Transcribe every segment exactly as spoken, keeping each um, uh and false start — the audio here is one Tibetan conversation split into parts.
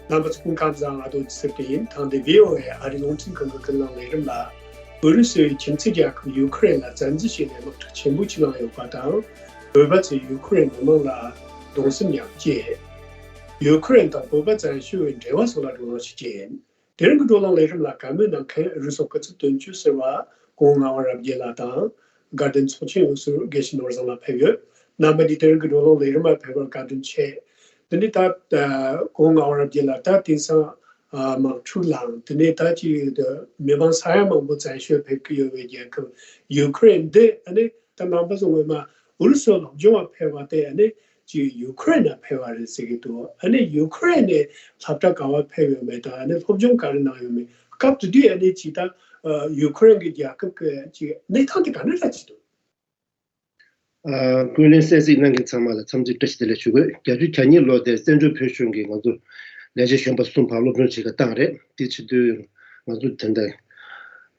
རྣམ་པ་ཚོ་སྐུ་ཁམས་བཟང་། ང་ཏོག་ཙི་ཟེར་གྱི་ཡིན། ད་འདི་བྷི་ཨོ་ཨེ་ཨ་རིའི་རླུང་འཕྲིན་ཁང་གི་ཀུན་གླེང་ལས་རིམ་ལ། ཨུ་རུ་སུའི་ཁྱིམ་མཚེས་རྒྱལ་ཁབ་ཡུ་ཁུ་རེན་ལ་བཙན་འཛུལ་བྱས་ནས་དམག་འཁྲུག་ཆེན་པོ་ཅིག་བསླངས་ཡོད་པ་དང་། བོད་པ་ཚོས་ཡུ་ཁུ་རེན་མི་མང་ལ་གདུང་སེམས་མཉམ་སྐྱེད། ཡུ་ཁུ་རེན་དང་བོད་པ་བཙན་བྱོལ་བའི་འབྲེལ་བ་སོགས་ལ་བགྲོ་གླེང་ཞིག་བྱས་ཡིན། དེ་རིང་གི་བགྲོ་གླེང་ལས་རིམ་ལ་བཀའ་མོལ་གནང་མཁན་རུ་སོག་སྐུ་ཚབ་དོན་གཅོད་ཟུར་པ་སྐུ་ངོ་ངག་དབང་རབ་རྒྱས་ལགས་དང་། དགའ་ལྡན་ཚོགས་ཆེན་འོས་ཟུར་དགེ་བཤེས་ནོར་བཟང་ལགས་ཕེབས་ཡོད། རྣམ་པ་གཉིས་དེ་རིང་གི་བགྲོ་གླེང་ལས་རིམ་ལ་ཕེབས་པར་བཀའ་དྲིན་ཆེ། དེ་ནས་ད་སྐུ་ངོ་ངག་དབང་རབ་རྒྱས་ལགས། ད་དེང་སང་དམག་འཁྲུག་ལངས། དེ་ནས་ད་ཅིག་མི་མང་ས་ཡ་མང་པོ་བཙན་བྱོལ་ཕེབས་ཀྱི་ཡོད་པའི་རྒྱལ་ཁབ་ཡུ་ཁུ་རེན་འདི། ཨ་ནི་ད་རྣམ་པ་ཚོ་སྔོན་མ་ཨུ་རུ་སུར་སློབ་སྦྱོང་བ་ཕེབས་པ་དེ། ཨ་ནི་ཅིག་ཡུ་ཁུ་རེན་ནང་ཕེབས་པ་རེད་ཟེར་གྱི་འདུག་ཨ་ནི་ཡུ་ཁུ་རེན་ནས་སློབ་གྲྭ་ག་པར་ཕེབས་ཡོད་མེད་དང་། ཨ་ནི་སློབ་སྦྱོང་ག་རེ་གནང་ཡོད་མེད། སྐབས་དེ་དུས་ཨ་ནི་ཅིག་ད་ཡུ་ཁུ་རེན་གྱི་རྒྱལ་ཁབ་ཀྱི་ཅིག་གནས་སྟངས་དེ་ག་འདྲ་འདྲ་ཅིག་འདུག་ཨ། ཀུན་གླེང་གསན་གཟིགས་གནང་མཁན་ཚང་མ་ལ་འཚམས་འདྲི་བཀྲ་ཤིས་བདེ་ལེགས་ཞུ་དགོས། བརྒྱད་ཅུ་གྱ་གཉིས་ལོ་དེར་བཙན་བྱོལ་བོད་གཞུང་གིས་ང་ཚོ་ལས་བྱེད་གཞོན་པ་གསུམ་ཕར་སློབ་སྦྱོང་བྱེད་གར་བཏང་རེད། དེ་བྱེད་དུས་ང་ཚོ་ད་ལྟ་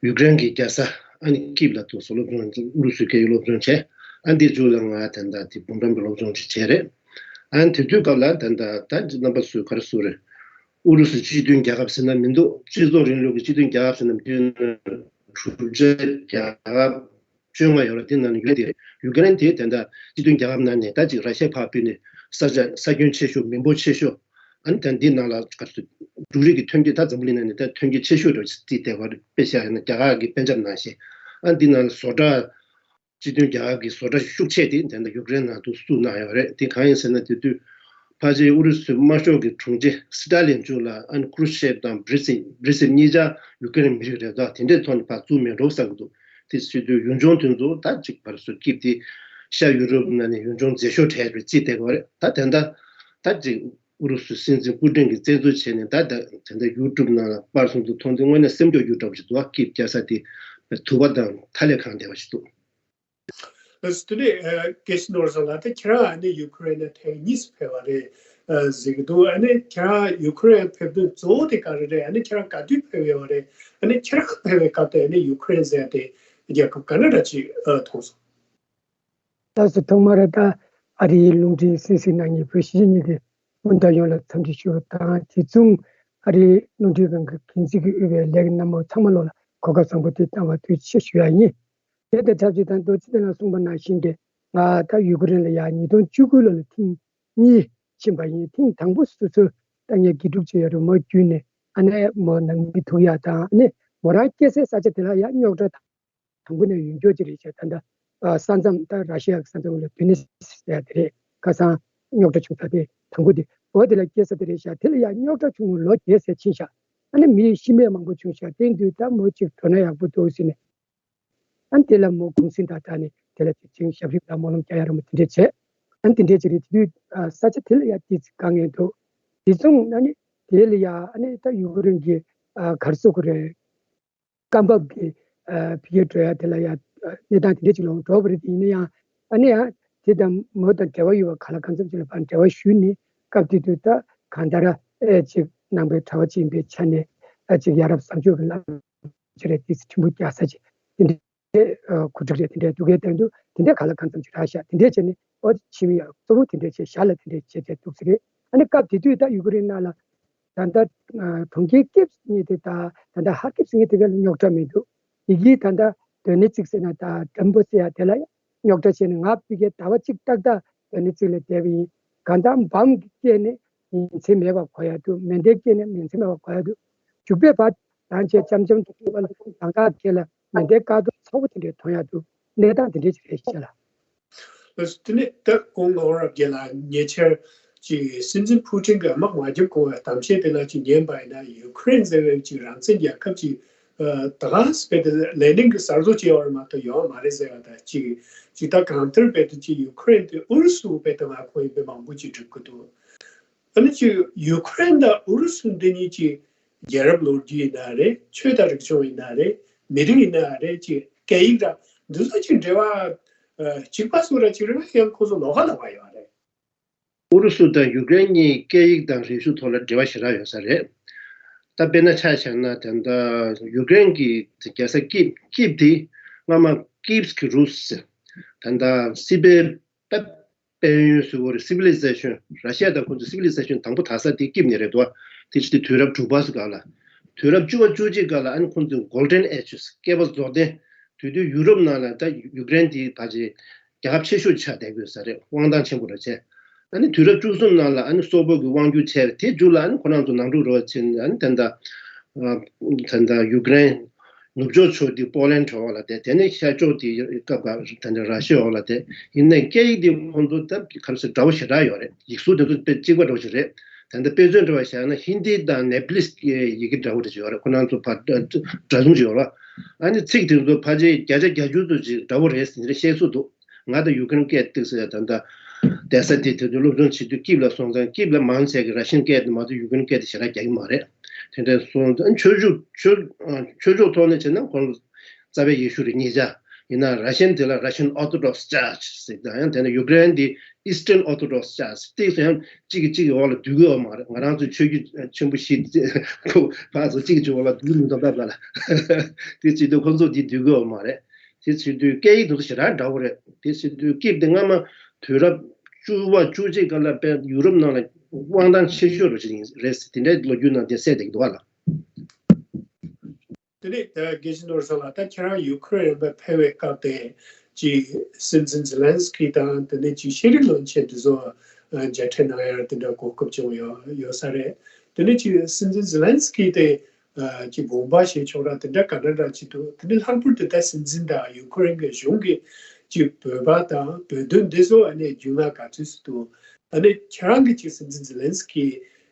ཡུཀ་རེན་གྱི་རྒྱལ་ས་ཨ་ནི་ཀིབ་ལ་འདུག་སེ་སློབ་སྦྱོང་། ཨུ་རུ་སུའི་སྐད་ཡིག་སློབ་སྦྱོང་བྱས། ཨ་འདི་མཇུག་ལ་ང་ད་ལྟ་དེ་འབུམ་རམས་པའི་སློབ་སྦྱོང་ཅིག་བྱས་རེད། ཨ་དེ་དུས་སྐབས་ལ་ད་ལྟ་ད་རྣམ་པ་ཚོས་ག་རེ་ཟེར་རེད། ཨུ་རུ་སུ་སྤྱི་མཐུན་རྒྱལ་ཁབ་ཟེར་ན་མི་འདུག་སྤྱི་ཚོགས་རིང་ལུགས་ཀྱི་སྤྱི་མཐུན་རྒྱལ་ཁབ་ཟེར་ན་མི་འདུག་གྲུབ་ཆ་རྒྱལ་ཁབ་བཅོ་ལྔ་ཡོད་རེད། དེ་ནང་ནས་ཡུཀ་རེན་དེ་རེད། ཡུཀ་རེན་དེ་ད་ལྟ་སྤྱི་མཐུན་རྒྱལ་ཁབ་ནང་ནས་ད་ཅིག་ར་ཤི་ཡ་ཕར་ཕུད་ནས་ས་ཆ་ས་ཁྱོན་ཆེ་ཤོས། མི་འབོར་ཆེ་ཤོས། ཨ་ནི་ད་འདི་ནང་ལ་ག་ཚོད་འབྲུ་རིགས་ཀྱི་ཐོན་སྐྱེད། ད་འཛམ་བུ་གླིང་ནང་ནས་ད་ཐོན་སྐྱེད་ཆེ་ཤོས་རེད་བརྩིས་བསྡད་པ་རེད། དཔེ་བཞག་ཡིན་ན་རྒྱ་གར་གྱི་པན་ཇབ་ནང་བཞིན། ཨ་འདི་ནང་ལ་བཟོ་གྲྭ། སྤྱི་མཐུན་རྒྱལ་ཁབ་ཀྱི་བཟོ་གྲྭ་ཤུགས་ཆེ་དེ་ད་ལྟ་ཡུཀ་རེན་ནང་དུ་བཙུགས་གནང་ཡོད་རེད། དེ་གང་ཡིན་ཟེར་ན། དེ་དུས་ཕལ་ཆེར་ཨུ་རུ་སུའི་དམར་ཤོག་གི་དྲུང་ཆེ་སི་ཏཱ་ལིན་མཇུག་ལ། ཨ་ནི་ཁུ་རུ་ཤེབ་དང་བྷི་རི་ཛིབ། བྷི་རི་ཛིབ་གཉིས་ཆ་ཡུཀ་རེན་མི་རིགས་རེད་དོ། དེ་འདྲའི་ཐོག་ནས་ཕར་བཙུགས་མེད་འགྲོ་བསམ་གྱི་འདུག་དེ་བྱེད་དུས་ཡུལ་ལྗོངས་དེ་ཚོ་ད་ཅིག་བར་སོ་ཀིབ་དེ་ཤར་ཡུ་རོབ་ནང་ནས་ཡུལ་ལྗོངས་མཛེས་ཤོས་གྲས་རེད་བརྩིས་བསྡད་ཀྱི་ཡོད་རེད། ད་དེ་འདྲ་ད་ཅིག་ཨུ་རུ་སུའི་སྲིད་འཛིན་པུ་ཏིན་གྱིས་བཙན་འཛུལ་བྱས་ནས། ད་ད་དེ་འདྲ་ཡུ་ཊུབ་ནང་ལ་པར་སོང་དུས་མཐོང་དུས་དངོས་གནས་སེམས་སྐྱོ་རྒྱུ་འདྲ་པོ་ཞིག་འདུག་ཨ་ཀིབ་རྒྱལ་ས་དེ་དུ་བ་དང་མཐའ་ལས་གང་བསྡད་པ་ཞིག་འདུག་ལགས་སོ། དེ་ནས་ཨ་དགེ་བཤེས་ནོར་བཟང་ལགས། ད་ཁྱེད་རང་ཨ་ནི་ཡུ་ཁུ་རེན་ལ་ཐེངས་གཉིས་སུ་ཕེབས་པ་རེད་ཨ་ཟེར་གྱི་འདུག་ཨ་ནི་ཁྱེད་རང་ཡུ་ཁུ་རེན་ཕེབས་དོན་གཙོ་བོ་དེ་ག་རེ་རེད། ཨ་ནི་ཁྱེད་རང་ག་དུས་ཕེབས་ཡོད་པ་རེད། ཨ་ནི་ཁྱེད་རང་ཕེབས་པའི་སྐབས་དེ་ཨ་ནི་ཡུ་ཁུ་རེན་ཟེར་ཡ་དེ་རྒྱལ་ཁབ་ག་འདྲ་འདྲ་ཅིག་ཨ་མཐོང་སོང་། ལགས་སོ། ཐོག་མར་ད་ཨ་རིའི་རླུང་འཕྲིན་གསན་གཟིགས་གནང་མཁན་བོད་གཞིས་བྱེས་གཉིས་ཀྱི་སྤུན་ཟླ་ཡོངས་ལ་འཚམས་འདྲི་ཞུ་བ་དང་། དེ་མཚུངས་ཨ་རིའི་རླུང་འཕྲིན་ཁང་གི་འགན་འཛིན་གྱིས་དབུས་པའི་ལས་ཀྱི་རྣམ་པ་ཚང་མ་ལོ་ལ་གོ་སྐབས་བཟང་པོ་དེ་བཏང་བར་ཐུགས་རྗེ་ཆེ་ཞུ་ཡ་ཡིན། དེ་དང་ཆབས་ཅིག་ད་རྡོ་རྗེ་བསྟན་ལགས་གསུངས་པ་ནང་བཞིན་གྱི། ང་ད་ཡུ་ཀེ་རེན་ལ་ཡ་ཉིས་སྟོང་བཅུ་དགུ་ལོ་ལ་ཐེངས་གཉིས་ཕྱིན་པ་ཡིན། ཐེངས་དང་པོ་སུ་ཚོ་ད་ངས་དགེ་ཕྲུག་ཅིག་ཡོད་རེད། མོ་བརྒྱུད་ནས་ཨ་ནི་མོ་ནང་མི་ཐུག་ཡ་དང་། ཨ་ནི་མོ་རང་སྐྱེས་སའི་ས་ཆ་དེ་ལ་ཡ་རྙོག་དྲ་དང་པོ་ནས་ཡོད་མཁན་ཅིག་རེད་ཤག་ད་ལྟ་ས་མཚམས་ད་ར་ཤི་ཡ་གི་ས་མཚམས་ལ་དུ་ནི་སི་ཟེར་ཡ་དེ་རེད། ཁ་སང་རྙོག་དྲ་བྱུང་ས་དེ་དང་པོ་དེ། འོ་དེ་ལ་སྐྱེས་ས་དེ་རེད་ཤག་དེ་ལ་ཡ་རྙོག་དྲ་བྱུང་ནས་ལོ་བརྒྱད་ཙམ་ཕྱིན་ཤག་ཨ་ནི་མི་ཤི་རྨས་མང་པོ་བྱུང་ཤག་དེ་དུས་ད་མོ་ཅིག་འགྲོ་ན་ཡག་པོ་འདུག་ཟེར་ནས། ཨ་ནི་དེ་ལ་མོ་གུང་སེང་དང་སྦྲགས་ནས་དེ་ལ་ཅིག་ཅིང་ཞབས་རིམ་དང་སྨོན་ལམ་རྒྱག་ཡ་ར་མོ་དེ་འདྲས་བྱས། ཨ་ནི་དེ་འདྲས་ཅིག་རེད། དེ་དུས་ས་ཆ་དེ་ལ་ཡ་ཏོག་ཙམ་དཀའ་ངལ་འདུག་དེ་མཚུངས་ཨ་ནི་དེ་ལ་ཡ་ཨ་ནི་ད་ཡུ་ཀེ་རེན་གྱི་ག་རེ་ཟེར་དགོས་རེད། སྐབས་བབ་ཀྱི་ཕ་གིར་འགྲོ་ཡ་དེ་ལ་ཡ་གནས་སྟངས་དེ་འདྲས་ཅིག་ལ་འགྲོ་བ་རེད། དེ་ཡིན་ན་ཡང་ཨ་ནི་ཡང་དེ་དང་མོ་དང་འབྲེལ་བ་ཡོད་པ་གང་ལ་གང་འཚམ་ཅིག་ལ་ཕར་འབྲེལ་བ་ཞུས་ནས། སྐབས་དེ་དུས་ད་གང་ལྟར་ཨེ་ཅིག་ནང་པའི་གྲྭ་པ་ཅིག་ཡིན་པའི་ཆ་ནས་ཨ་ཅིག་ཡ་རབས་བཟང་སྤྱོད་ཀྱི་ལམ་ཅིག་རེད། ཏོག་ཙམ་ཕྲན་བུ་རྒྱག་ས་ཅིག་དེ་འདྲའི་གོ་སྒྲིག་རེད། དེ་འདྲའི་འདུག་གས་དེ་འདུག་དེ་འདྲའི་གང་ལ་གང་འཚམ་ཅིག་རག་ཤག་དེ་འདྲས་བྱས་ནས་ཨོ་ཕྱི་མི་ཡ་གཙོ་བོ་དེ་འདྲས་བྱས། ཞར་ལ་དེ་འདྲས་བྱས་བྱས་འདུག་ས་རེད། ཨ་ནི་སྐབས་དེ་དུས་ད་ཡུ་ཀེ་རེན་ནང་ལ་ད་ལྟ་གྲོང་ཁྱེར་ཀིབ་ཟེར་མཁན་དེ་དང་ད་ལྟ་ཧར་ཀིབ་ཟེར་མཁན་དེ་ག་ལ་རྙོག་དྲ་མི་འདུག་དེ་གིས་ད་ལྟ་དོན་ནི་ཙིག་ཟེར་ན་ད་ཌམ་བོ་ཟེར་ཡ་དེ་ལ་རྙོག་དྲ་བྱས་ནས། ང་ཕ་གིར་ཟླ་བ་གཅིག་ཏག་ཏག་དོན་ནི་ཙིག་ལ་བསྡད་པ་ཡིན། གང་ལྟར་འབམ་གྱི་སྐད་ནི་ཉིན་མཚན་མེད་པར་གོ་ཡ་འདུག་མེ་མདའི་སྐད་ནི་ཉིན་མཚན་མེད་པར་གོ་ཡ་འདུག་འཇུག་པའི་བར་དང་བཅས་འཆམ་འཆམ་དུ་ཐུག་པ་ལ་ལམ་ཁ་དེ་ལ་མེ་མདའི་དཀར་གདུང་ཚ་པོ་དེ་འདྲས་མཐོང་ཡ་འདུག་གནས་སྟངས་དེ་འདྲས་ཅིག་རེད་ཤག་ལགས། ལགས་སོ། དེ་ནས་ད་སྐུ་ངོ་ངག་དབང་རབ་རྒྱས་ལགས་ཉེ་ཆར་ཅིག་སྲིད་འཛིན་ཕུ་ཀྲིན་གྱིས་དམག་མ་བརྒྱབ་གོང་བའི་གཏམ་བཤད་དེ་ལ་ཅིག་ཉན་པ་ཡིན་ན། ཡུ་ཁུ་རེན་ཟེར་བའི་ཅིག་རང་བཙན་རྒྱལ་ཁབ་ཅིག་ཨ་ད་ག་སེ་དཔེ་དེ་ལས་ནིང་གི་གསར་བཟོ་བྱས་པ་རེད་མ་གཏོགས་ཡོད་མ་རེད་ཟེར་བ་དང་གཅིག་ཅིག་ད་གང་ལྟར་དཔེ་དེ་ཅིག་ཡུ་ཁུ་རེན་དེ་ཨུ་རུ་སུ་དཔེ་དེ་མངའ་ཁོངས་ཡིན་པའི་མང་པོ་ཅིག་སྒྲུབ་ཀྱི་འདུག་ཨ་ནི་ཅིག་ཡུ་ཁུ་རེན་དང་ཨུ་རུ་སུ་འདི་གཉིས་ཀྱི་རྒྱལ་རབས་ལོ་རྒྱུས་ཡིན་ན་རེད། ཆོས་དང་རིག་གཞུང་ཡིན་ན་རེད། མི་རིགས་ཡིན་ན་རེད། ཅིག་སྐད་ཡིག་དང་འདི་ཚོ་ཅིག་འབྲེལ་བ་ཨ་གཅིག་པ་བཟོ་འདྲ་ཅིག་རེད་པ། ཡང་ཁོ་ཚོ་ལོགས་ཀ་ལོགས་ཀ་ཡོད་རེད། ཨུ་རུ་སུ་དང་ཡུ་ཀེ་རེན་གཉིས་སྐད་ཡིག་དང་རིག་གཞུང་ཐོག་ལ་འབྲེལ་བ་ཞེ་དྲག་ཡོད་ས་རེད། ད་དཔེར་ན་ཆ་བཞག་ན་ད་ལྟ་ཡུ་ཀེ་རེན་གྱི་རྒྱལ་ས་ཀིབ། ཀིབ་དེ་སྔ་མ་Kyiv གི་Rus ཟེར། ད་ལྟ་སི་པན་ད་དཔལ་ཡོན་ཟེར་དགོས་རེད། སི་བི་ལི་ཟེ་ཤོན། ར་ཤི་ཡ་དང་ཁོ་ཚོའི་སི་བི་ལི་ཟེ་ཤོན་དང་པོ་དར་ས་དེ་ཀིབ་ནས་རེད་འདུག་དེ་བྱས་ཏེ་དུས་རབས་དྲུག་པ་སྐབས་ལ། དུས་རབས་བཅུ་པ་བཅུ་གཅིག་སྐབས་ལ་ཨ་ནི་ཁོང་ཚོས་Golden Ages། སྐྱེས་པ་རྫོགས་ལྡན། དེ་དུས་ཡུ་རོབ་ནང་ལ་ད་ཡུཀ་རེན་དེ་ཕལ་ཆེར་རྒྱལ་ཁབ་ཆེ་ཤོས་ཆགས་བསྡད་ཡོད་ས་རེད། དབང་ཐང་ཆེན་པོ་རེད་བྱས། ཨ་ནི་དུས་རབས་བཅུ་གསུམ་ནང་ལ་ཨ་ནི་སོག་པོ་གི་དབང་སྒྱུར་བྱས་པ་དེ་མཇུག་ལ་ཨ་ནི་ཁོ་རང་ཚོ་ནང་འཁྲུག་རོགས་བྱས་ནས། ཨ་ནི་ད་ལྟ་ཨ་ད་ལྟ་ཡུཀ་རེན་ནུབ་ཕྱོགས་ཕྱོགས་དེ་པོ་ལན་འོག་ལ་བསྡད། དེ་ནས་ཤར་ཕྱོགས་དེ་སྐབས་ཀ་ད་ལྟ་ར་ཤི་ཡ་འོག་ལ་བསྡད། ཡིན་ནའི་སྐད་ཡིག་དེ་ཁོང་ཚོ་ད་ག་རེ་ཟེར། འདྲ་བོ་ཞེ་དྲག་ཡོད་རེད། ཡིག་གཟུགས་དེ་ཚོ་དཔེ་གཅིག་པ་འདྲ་བོ་ཞིག་རེད། ད་ལྟ་དཔེ་མཚོན་འདྲ་བ་བཞག་ན་ཧིན་དི་དང་ནེ་པ་ལིས་ཀྱི་ཡི་གེ་འདྲ་བོ་རེ་ཞིག་ཡོད་རེད། ཁོ་རང་ཚོ་ཕར་འདྲ་མཚུངས་ཤིག་ཡོད་རེད། ཨ་ནི་ཚིག་དེ་ཚོ་ཕལ་ཆེར་བརྒྱ་ཆ་བརྒྱད་ཅུ་ཙམ་ཞིག་འདྲ་བོ་རེད་ཟེར་ནས་བཤད་སྲོལ་འདུག་ང་ད་ཡུཀ་རེན་སྐད་ཏིག་ཟེར་ཡ། ད་ལྟ་བསྡད་ས་དེ་དེ་ཚོ་སློབ་སྦྱོང་བྱེད་དུས་ཀིབ་ལ་སོང་ཙང་ཀིབ་ལ་མང་ཆེ་གི་ར་ཤན་སྐད་དེ་མ་གཏོགས་ཡུཀ་རེན་སྐད་དེ་ཞེ་དྲག་རྒྱག་གི་མ་རེད། དེ་འདྲ་སོང་ཙང་ཆོས་ཕྱོགས་ཆོས་ཆོས་ཕྱོགས་ཐོག་ནས་བྱས་ན་ཁོང་ཚོ་རྩ་བའི་ཡེ་ཤུ་རེད། ཉེ་ཆར་ཡིན་ན་ར་ཤན་དེ་ལ་Russian Orthodox Church ཟེར་དང་། ཡང་དེ་ནས་ཡུཀ་རེན་དེ་Eastern Orthodox Church། ཏིག་ཙམ་ཡང་གཅིག་གིས་གཅིག་གི་འོག་ལ་སྡུད་ཀྱི་ཡོད་མ་རེད། ང་རང་ཚོའི་ཆོས་བརྒྱུད་ཆེན་པོ་བཞི་ཁོ་ཕར་ཚུར་གཅིག་གིས་གཅིག་འོག་ལ་སྡུད་མི་འདུག་སྟབས་ལ། དེ་བྱེད་དུས་ཁོ་ཚོ་དེ་སྡུད་ཀྱི་ཡོད་མ་རེད། དེ་བྱེད་དུས་སྐད་ཡིག་དེ་ཚོ་ཞེ་དྲག་འདྲ་བོ་རེད། དེ་བྱེད་དུས་ཀིབ་དེ་སྔ་མ་དུས་རབས་བཅུ་པ་བཅུ་གཅིག་སྐབས་ལ་དཔེ་ཡུ་རོབ་ནང་ལ་དབང་ཐང་ཆེ་ཤོས་རུ་ཅིག་ཡིན་རེད་ཟེར། དེ་འདྲའི་ལོ་རྒྱུས་ནང་དེ་གསལ་བསྡད་ཀྱི་འདུག་ཨ་ལགས། དེ་ནས་ད་དགེ་བཤེས་ནོར་བཟང་ལགས། ད་ཁྱེད་རང་ཡུ་ཁུ་རེན་ལ་ཕེབས་པའི་སྐབས་དེ་ཅིག་སྲིད་འཛིན་ཛེ་ལན་སི་ཀི་དང་དེ་ནས་ཅིག་ཤེས་རིག་བློན་ཆེན་དེ་ཚོ་མཇལ་འཕྲད་གནང་ཡ་དེ་འདྲ་གོ་སྐབས་བྱུང་ཡོད་ཡོད་ས་རེད། དེ་ནས་ཅིག་སྲིད་འཛིན་ཛེ་ལན་སི་ཀི་དེ་ཅིག་དགོངས་པ་བཞེས་ཕྱོགས་ར་དེ་འདྲ་ག་འདྲ་འདྲ་ཅིག་འདུག་དེ་ནས་ལྷག་པར་དུ་ད་སྲིད་འཛིན་དང་ཡུ་ཁུ་རེན་གྱི་གཞུང་གིས་ཅིག་བོད་པ་དང་བོད་དོན་འདི་ཚོ་ཨ་ནི་རྒྱུས་མངའ་ག་ཚོད་ཅིག་འདུག་ཨ་ནི་ཁྱེད་རང་གིས་ཅིག་སྲིད་འཛིན་ཛེ་ལན་སི་ཀི་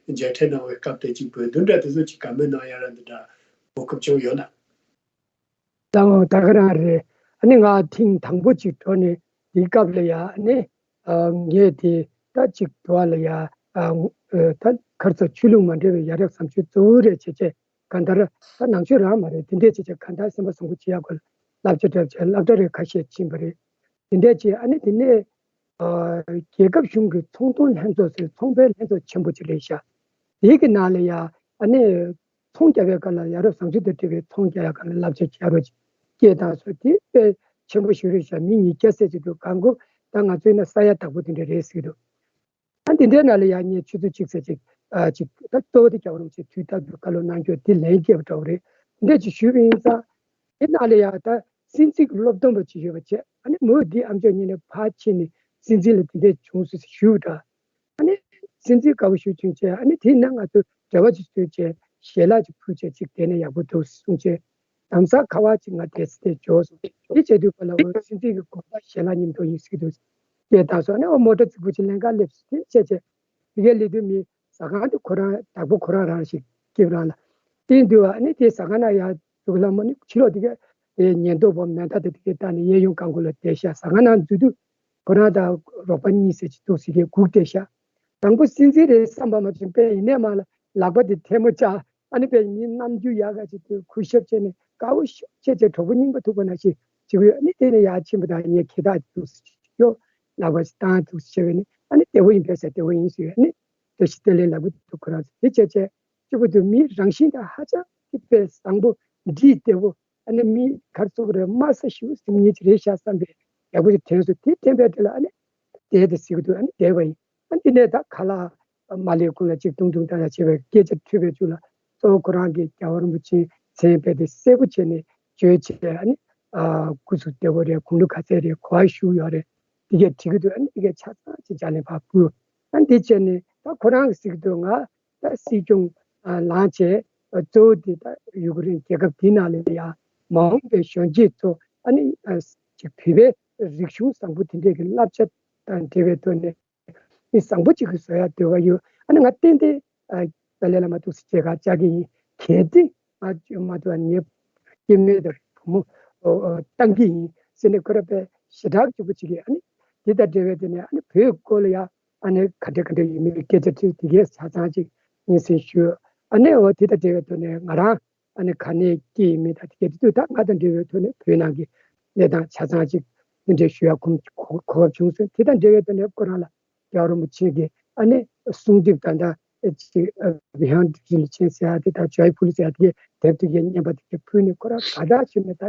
མཇལ་འཕྲད་གནང་བའི་སྐབས་དེ་ཅིག་བོད་དོན་འདྲ་དེ་ཚོ་ཅིག་བཀའ་མོལ་གནང་ཡ་ར་འདི་འདྲ་གོ་སྐབས་བྱུང་ཡོད་ན། ལགས་འོང་། ད་ག་རང་རེད། ཨ་ནི་ང་ཐེངས་དང་པོ་ཅིག་འགྲོ་ནས་དེའི་སྐབས་ལ་ཡ་ཨ་ནི་ཨ་ངས་དེ་ད་ཅིག་འགྲོ་བ་ལ་ཡ་ཨ་ཨ་ད་ཁར་ཚ་ཆོས་ལུགས་མ་འདྲ་བའི་ཡ་རབས་བཟང་སྤྱོད་གཙོ་བོ་རེད་བྱས་བྱས། གང་ལྟར་ད་ནང་ཆོས་རང་མ་རེད། དེ་འདྲས་བྱས་བྱས་གང་ལྟར་སེམས་པ་བཟང་པོ་བྱེད་ཡག་སྐོར་བསླབ་བྱ་འདྲ་བྱས་སློབ་གྲྭ་རེ་ཁ་ཤས་ཕྱིན་པ་རེད། དེ་འདྲས་བྱས་ཨ་ནི་དེ་ནས་ཨ་རྒྱལ་ཁབ་གཞུང་གི་ཚོང་དོན་ལྷན་ཚོགས་ཟེར་ཚོང་པའི་ལྷན་ཚོགས་ཆེན་པོ་ཅིག་རེད་ཤག་དེའི་གི་ནང་ལ་ཡ་ཨ་ནི་ཚོང་རྒྱག་པའི་སྐབས་ལ་ཡ་རབས་བཟང་སྤྱོད་དང་འབྲེལ་བའི་ཚོང་རྒྱག་ཡ་སྐབས་ལ་བསླབ་བྱ་བྱ་རོགས་ཅིག་སྐད་བཏང་སོང་། དེ་དཔེ་ཆེན་པོ་ཞིག་རེད་ཤག་མི་ཉིས་བརྒྱ་ཟེར་ཅིག་འདུག་གང་གོ་ད་ང་ཚོའི་ན་ས་ཡ་བདག་པོ་དེ་འདྲ་རེད་ཟེར་གི་འདུག་ཨ་འདི་འདྲའི་ནང་ལ་ཡང་ངས་ཆུ་ཚོད་གཅིག་ཙམ་ཅིག་ཨ་ཅིག་ད་གཙོ་བོ་དེ་རྒྱལ་བ་རིན་པོ་ཆེ་དུས་རྟག་ཏུ་བཀའ་སློབ་གནང་རྒྱུ་དེ་ལན་སྐྱེལ་བ་འདྲ་བོ་རེད། འདི་འདྲ་ཅིག་ཞུས་པ་ཡིན་ཙང་། དེ་ནང་ལ་ཡང་ད་སྲིད་འཛིན་གྱི་སློབ་སྟོན་པ་ཅིག་ཡོད་པ་བྱས། ཨ་ནི་མོ་འདི་ཨ་མཆོག་གཉིས་ནས་ཕར་ཕྱིན་ནས་སྲིད་འཛིན་ལ་དེ་འདྲ་བྱུང་སོང་ཞུས་པ་འདྲ། ཨ་ནི་སྲིད་འཛིན་དགའ་པོ་ཞིག་བྱུང་བྱས། ཨ་ནི་དེ་ནང་ང་ཚོ་འབྲེལ་བ་ཅིག་བཟོས་བྱས་ཞལ་ལག་ཅིག་ཕུལ་བྱས་ཅིག་དེ་ནས་ཡག་པོ་འདུག་གསུངས་བྱས། ལམ་སང་ཁ་པར་ཅིག་ང་དེ་སི་དེ་འབྱོར་སོང་། དེ་བྱས་དུས་པ་ལ་འོ་སྲིད་འཛིན་གྱི་དགོངས་དག་ཞལ་ལག་མཉམ་དུ་ཡིན་ཟེར་གྱི་འདུག་སྐད་བཏང་སོང་། ཨ་ནི་འོ་མོ་ཊ་རྫིག་པོ་ཅིག་ལེན་ག་སླེབས་སོང་། དེ་བྱས་བྱས་དེ་གའི་སླེབས་དུས་མི་ཟ་ཁང་དེ་ཁོ་རང་བདག་པོ་ཁོ་རང་རང་ཞིག་སྐྱིབས་རང་ལ་བསྟན་འདུག་ཨ་ནི་དེ་ཟ་ཁང་ནང་ཡར་འཛུལ་ལ་མོ་ནི་ཕྱི་ལོགས་དེ་གའི་དེ་ཉེན་རྟོག་པ་མེ་མདའ་དེ་དེ་གའི་བཏང་ནས་གཡས་གཡོན་གང་གོ་ལ་བསྡད་ཤག་ཟ་ཁང་ནང་འཛུལ་དུས་ཁོ་རང་དང་རོགས་པ་གཉིས་ཟེར་ཅིག་འདུག་ཟེར་གྱི་སྒུག་བསྡད་ཤག་དང་པོ་སྲིད་འཛིན་རེད་བསམ་པ་མ་བྱུང་། དཔེ་ཡིན་ནས་མ་ལ་ལག་པ་དེ་ཐལ་མོ་སྦྱར། ཨ་ནི་དཔེ་མི་རྣམ་འགྱུར་ཡག་ག་ཅིག་དུས་གུས་ཞབས་བྱས་ནས་དགའ་བོ་ཤུགས་ཆེ་ཆེ་གྲོགས་པོ་རྙིང་པ་ཐུག་པ་ནང་བཞིན་བྱེད་ཀྱི་ཡོད། ཨ་ནི་དེ་ནས་ཡར་ཕྱིན་པ་དང་ངས་ཁེ་ཐག་འདུག་ཟེར་ཡོད། ལག་པ་ཞིག་བཏང་འདུག་ཟེར་བས་ནི་ཨ་ནི་བདེ་བོ་ཡིན་པས་ཟེར། བདེ་བོ་ཡིན་ཟེར་བས་ནི་བཀྲ་ཤིས་བདེ་ལེགས་ལབ་ཀྱི་འདུག་ཁོ་རང་ཚོ་དེ་བྱས་བྱས་གཅིག་པུ་དུ་མི་རང་བཞིན་དང་ཧ་ཅང་གི་དཔེ་བཟང་པོ་འདྲིས་བདེ་བོ། ཨ་ནི་མི་གར་ཚུགས་རེད། དམའ་ས་ཞེ་པོ་སེམས་ཉིད་ཅིག་རེད་ཤག་བསམ་པའི་ཡག་པོ་ཞིག་དྲན་སོང་། དེ་དྲན་པའི་དེ་ལ་ཨ་ནི་བསྡད་དེ་ཟེར་གྱི་འདུག་ཨ་ནི་བསྡད་པ་ཡིན། ཨ་འདི་ནས་ད་ཁ་ལག་མ་ལས་ཁུངས་ལ་ཅིག་ཏུང་ཏུང་ཏང་ཏང་བྱས་པའི་སྐད་ཆ་ཐོས་པའི་མཇུག་ལ་གཙོ་བོ་ཁོ་རང་གིས་རྒྱལ་བ་རིན་པོ་ཆེའི་མཚན་དཔེ་དེ་གསལ་པོ་བྱས་ནས་བརྗོད་བྱས། ཨ་ནི་ཨ་སྐུ་གཟུགས་བདེ་པོ་རེད། དགུང་ལོ་ག་ཚད་རེད། གོ་བ་ཞུ་ཡོད་རེད། འདི་གས་དྲི་གི་འདུག་ཨ་ནི་འདི་གས་ཆ་ཚང་ཅིག་ལྗགས་ལན་ཕར་ཕུལ། ཨ་འདི་བྱས་ནས་ད་ཁོ་རང་གིས་ཟེར་གི་འདུག་ང་ད་སྲིད་སྐྱོང་ཨ་ལངས་བྱས། ཨ་གཙོ་བོ་དེ་ད་ཡུ་ཀེ་རེན་རྒྱལ་ཁབ་འདི་ནང་ལ་ཡ་མ་འོངས་པའི་གཞོན་སྐྱེས་ཚོ་ཨ་ནི་ཨ་ཅིག་བོད་པའི་རིག་གཞུང་བཟང་པོ་དེ་འདྲས་ཀྱི་བསླབ་བྱ་དང་འབྲེལ་བའི་ཐོག་ནས་མི་བཟང་པོ་གཅིག་གི་བཟོ་ཡ་འདོད་པ་ཡོད། ཨ་ནི་ང་ཏན་ཏན་ཨ་ཏཱ་ལའི་བླ་མ་འདུག་སེ་མཇལ་ཁ་བཅར་གྱི་ཡིན། གལ་ཏེ་ང་མ་འདུག་ཨ་ངའི་སྐྱེ་དམན་དང་བུ་མོ་ཨོ་ཨོ་བཏང་གི་ཡིན་ཟེར་ནས་ཁོ་རང་དཔེ་ཞེ་དྲག་གཅིག་པུ་བྱེད་ཀྱི། ཨ་ནི་དེ་དང་འབྲེལ་བའི་དེ་ནས་ཨ་ནི་བོད་སྐོར་ལ་ཡ་ཨ་ནི་ག་འདྲ་ག་འདྲ་ཡིན་མིན་སྐད་ཆ་དྲིས། དེ་གས་ཆ་ཚང་ཅིག་སྙན་སེང་ཞུས། ཨ་ནི་འོ་དེ་དང་འབྲེལ་བའི་ཐོག་ནས་ང་རང་ཨ་ནི་ག་ནས་སྐྱེས་ཡིན་མིན་དང་དེ་གས་དེ་དུས་ད་ང་དང་འབྲེལ་བའི་ཐོག་ནས་བོད་ནང་གི་གནས་སྟངས་ཆ་ཚང་ཅིག་འདི་འདྲའི་ཞུ་ཡ་ཁོམ་གོ་གོ་སྐབས་བྱུང་སོང་། དེ་དང་འབྲེལ་བའི་ཐོག་ནས་ཁོ་རང་ལ་རྒྱལ་བ་རིན་པོ་ཆེ་གིས་ཨ་ནི་གསུང་དེབ་ད་ལྟ་ཅིག་བི་ཧང་རི་ལི་ཆེན་ཟེར་ཡ་དེ་དང་ཇོའི་ཕུ་ལི་ཟེར་ཡ་དེ་གས་དེབ་དེ་གས་རྙེད་པ་དེ་གས་ཕུལ་ནས་ཁོ་རང་དགའ་དྲགས་བྱུང་ནས་ད་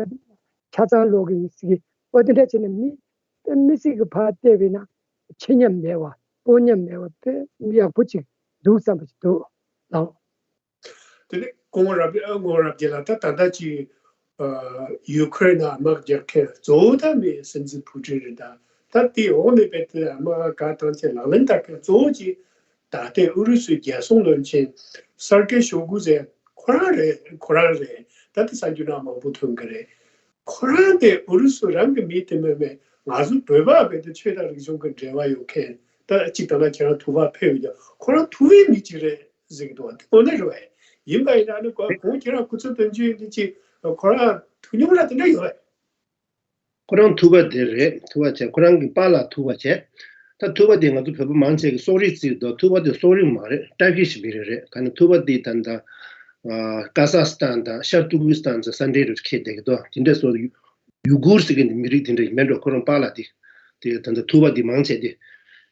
ཆ་ཚང་ཀློག་གི་ཡིན་ཟེར་གི། ཨོ་དེ་འདྲ་བྱས་ནས་མི་དཔེ་མི་སྲིད་ཀྱི་ཕར་བལྟས་པས་ན་ཆེ་ཉམས་མེད་པ་སྤོ་ཉམས་མེད་པ་དཔེ་མི་ཡག་པོ་ཅིག་འདུག་བསམ་པ་ཅིག་འདུག་ལགས། དེ་ནས་སྐུ་ངོ་རབ་སྐུ་ངོ་རབ་རྒྱས་ལགས། ད་ད་ལྟ་ཅིག་ཨ་ཡུ་ཁུ་རེན་ནང་དམག་རྒྱག་མཁན་གཙོ་བོ་ད་མི་སྲིད་འཛིན་ཕུ་ཀྲིན་རེད། ད་ད་དེའི་འོག་ནས་རྦད་དེ་དམག་ག་བཏང་ཆེད་ལག་ལེན་བསྟར་མཁན་གཙོ་བོ་ཅིག་ད་ལྟའི་ཨུ་རུ་སུའི་རྒྱལ་སྲུང་བློན་ཆེན་སར་ཀེ་ཤོ་གུ་ཟེར་ཁོ་རང་རེད། ཁོ་རང་རེད། ད་དེ་གསར་འགྱུར་ནང་མང་པོ་ཐོན་གི་རེད། ཁོ་རང་དེ་ཨུ་རུ་སུ་རང་གི་མི་དེ་མིན་པའི་ང་ཚོ་བོད་པ་རྦད་དེ་ཆོས་དང་རིག་གཞུང་གི་འབྲེལ་བ་ཡོད་མཁན། ད་གཅིག་ད་ལྟ་ཁྱེད་རང་ཐུ་བ་ཕེབས་ཡོད་ཀྱང་ཁོ་རང་ཐུ་བའི་མི་གཅིག་རེད་ཟེར་གི་འདུག་བ། དེ་དངོས་གནས་རེད་བས། ཡིན་པ་ཡིན་ན་ནི་གོང་ཁྱེད་རང་སྐུ་ཚབ་དོན་གཅོད་འདི་ཅིག་ཁོ་རང་ཐུགས་མྱོང་ར་དེ་འདྲ་ཡོད་བས། ཁོ་རང་ཐུ་བ་དེ་རེད། ཐུ་བ་བྱས། ཁོ་རང་གི་པཱ་ལགས་ཐུ་བ་བྱས། ད་ཐུ་བ་དེ་ང་ཚོ་བོད་པ་མང་ཆེ་གི་སོག་རིགས་བརྩི་འདུག་ཐུ་བ་དེ་སོག་རིགས་མ་རེད། ཏར་ཀི་ཤི་མི་རིགས་རེད། ག་ནི་ཐུ་བ་དེ་ད་ལྟ་ཀ་ས་སི་ཐན་དང་ཤར་ཏུར་ཀི་སི་ཐན་ཚོ་ས་འབྲེལ་རུ་འཁེལ་བསྡད་ཀྱི་འདུག་དེ་འདྲ་སོགས་ཡུ་གུར་ཟེར་གི་མི་རིགས་དེ་འདྲ་ཡིན་མེད་འགྲོ། ཁོ་རང་པཱ་ལགས་དེ་དེ་ད་ལྟ་ཐུ་བ་དེ་མང་ཆེ་དེ་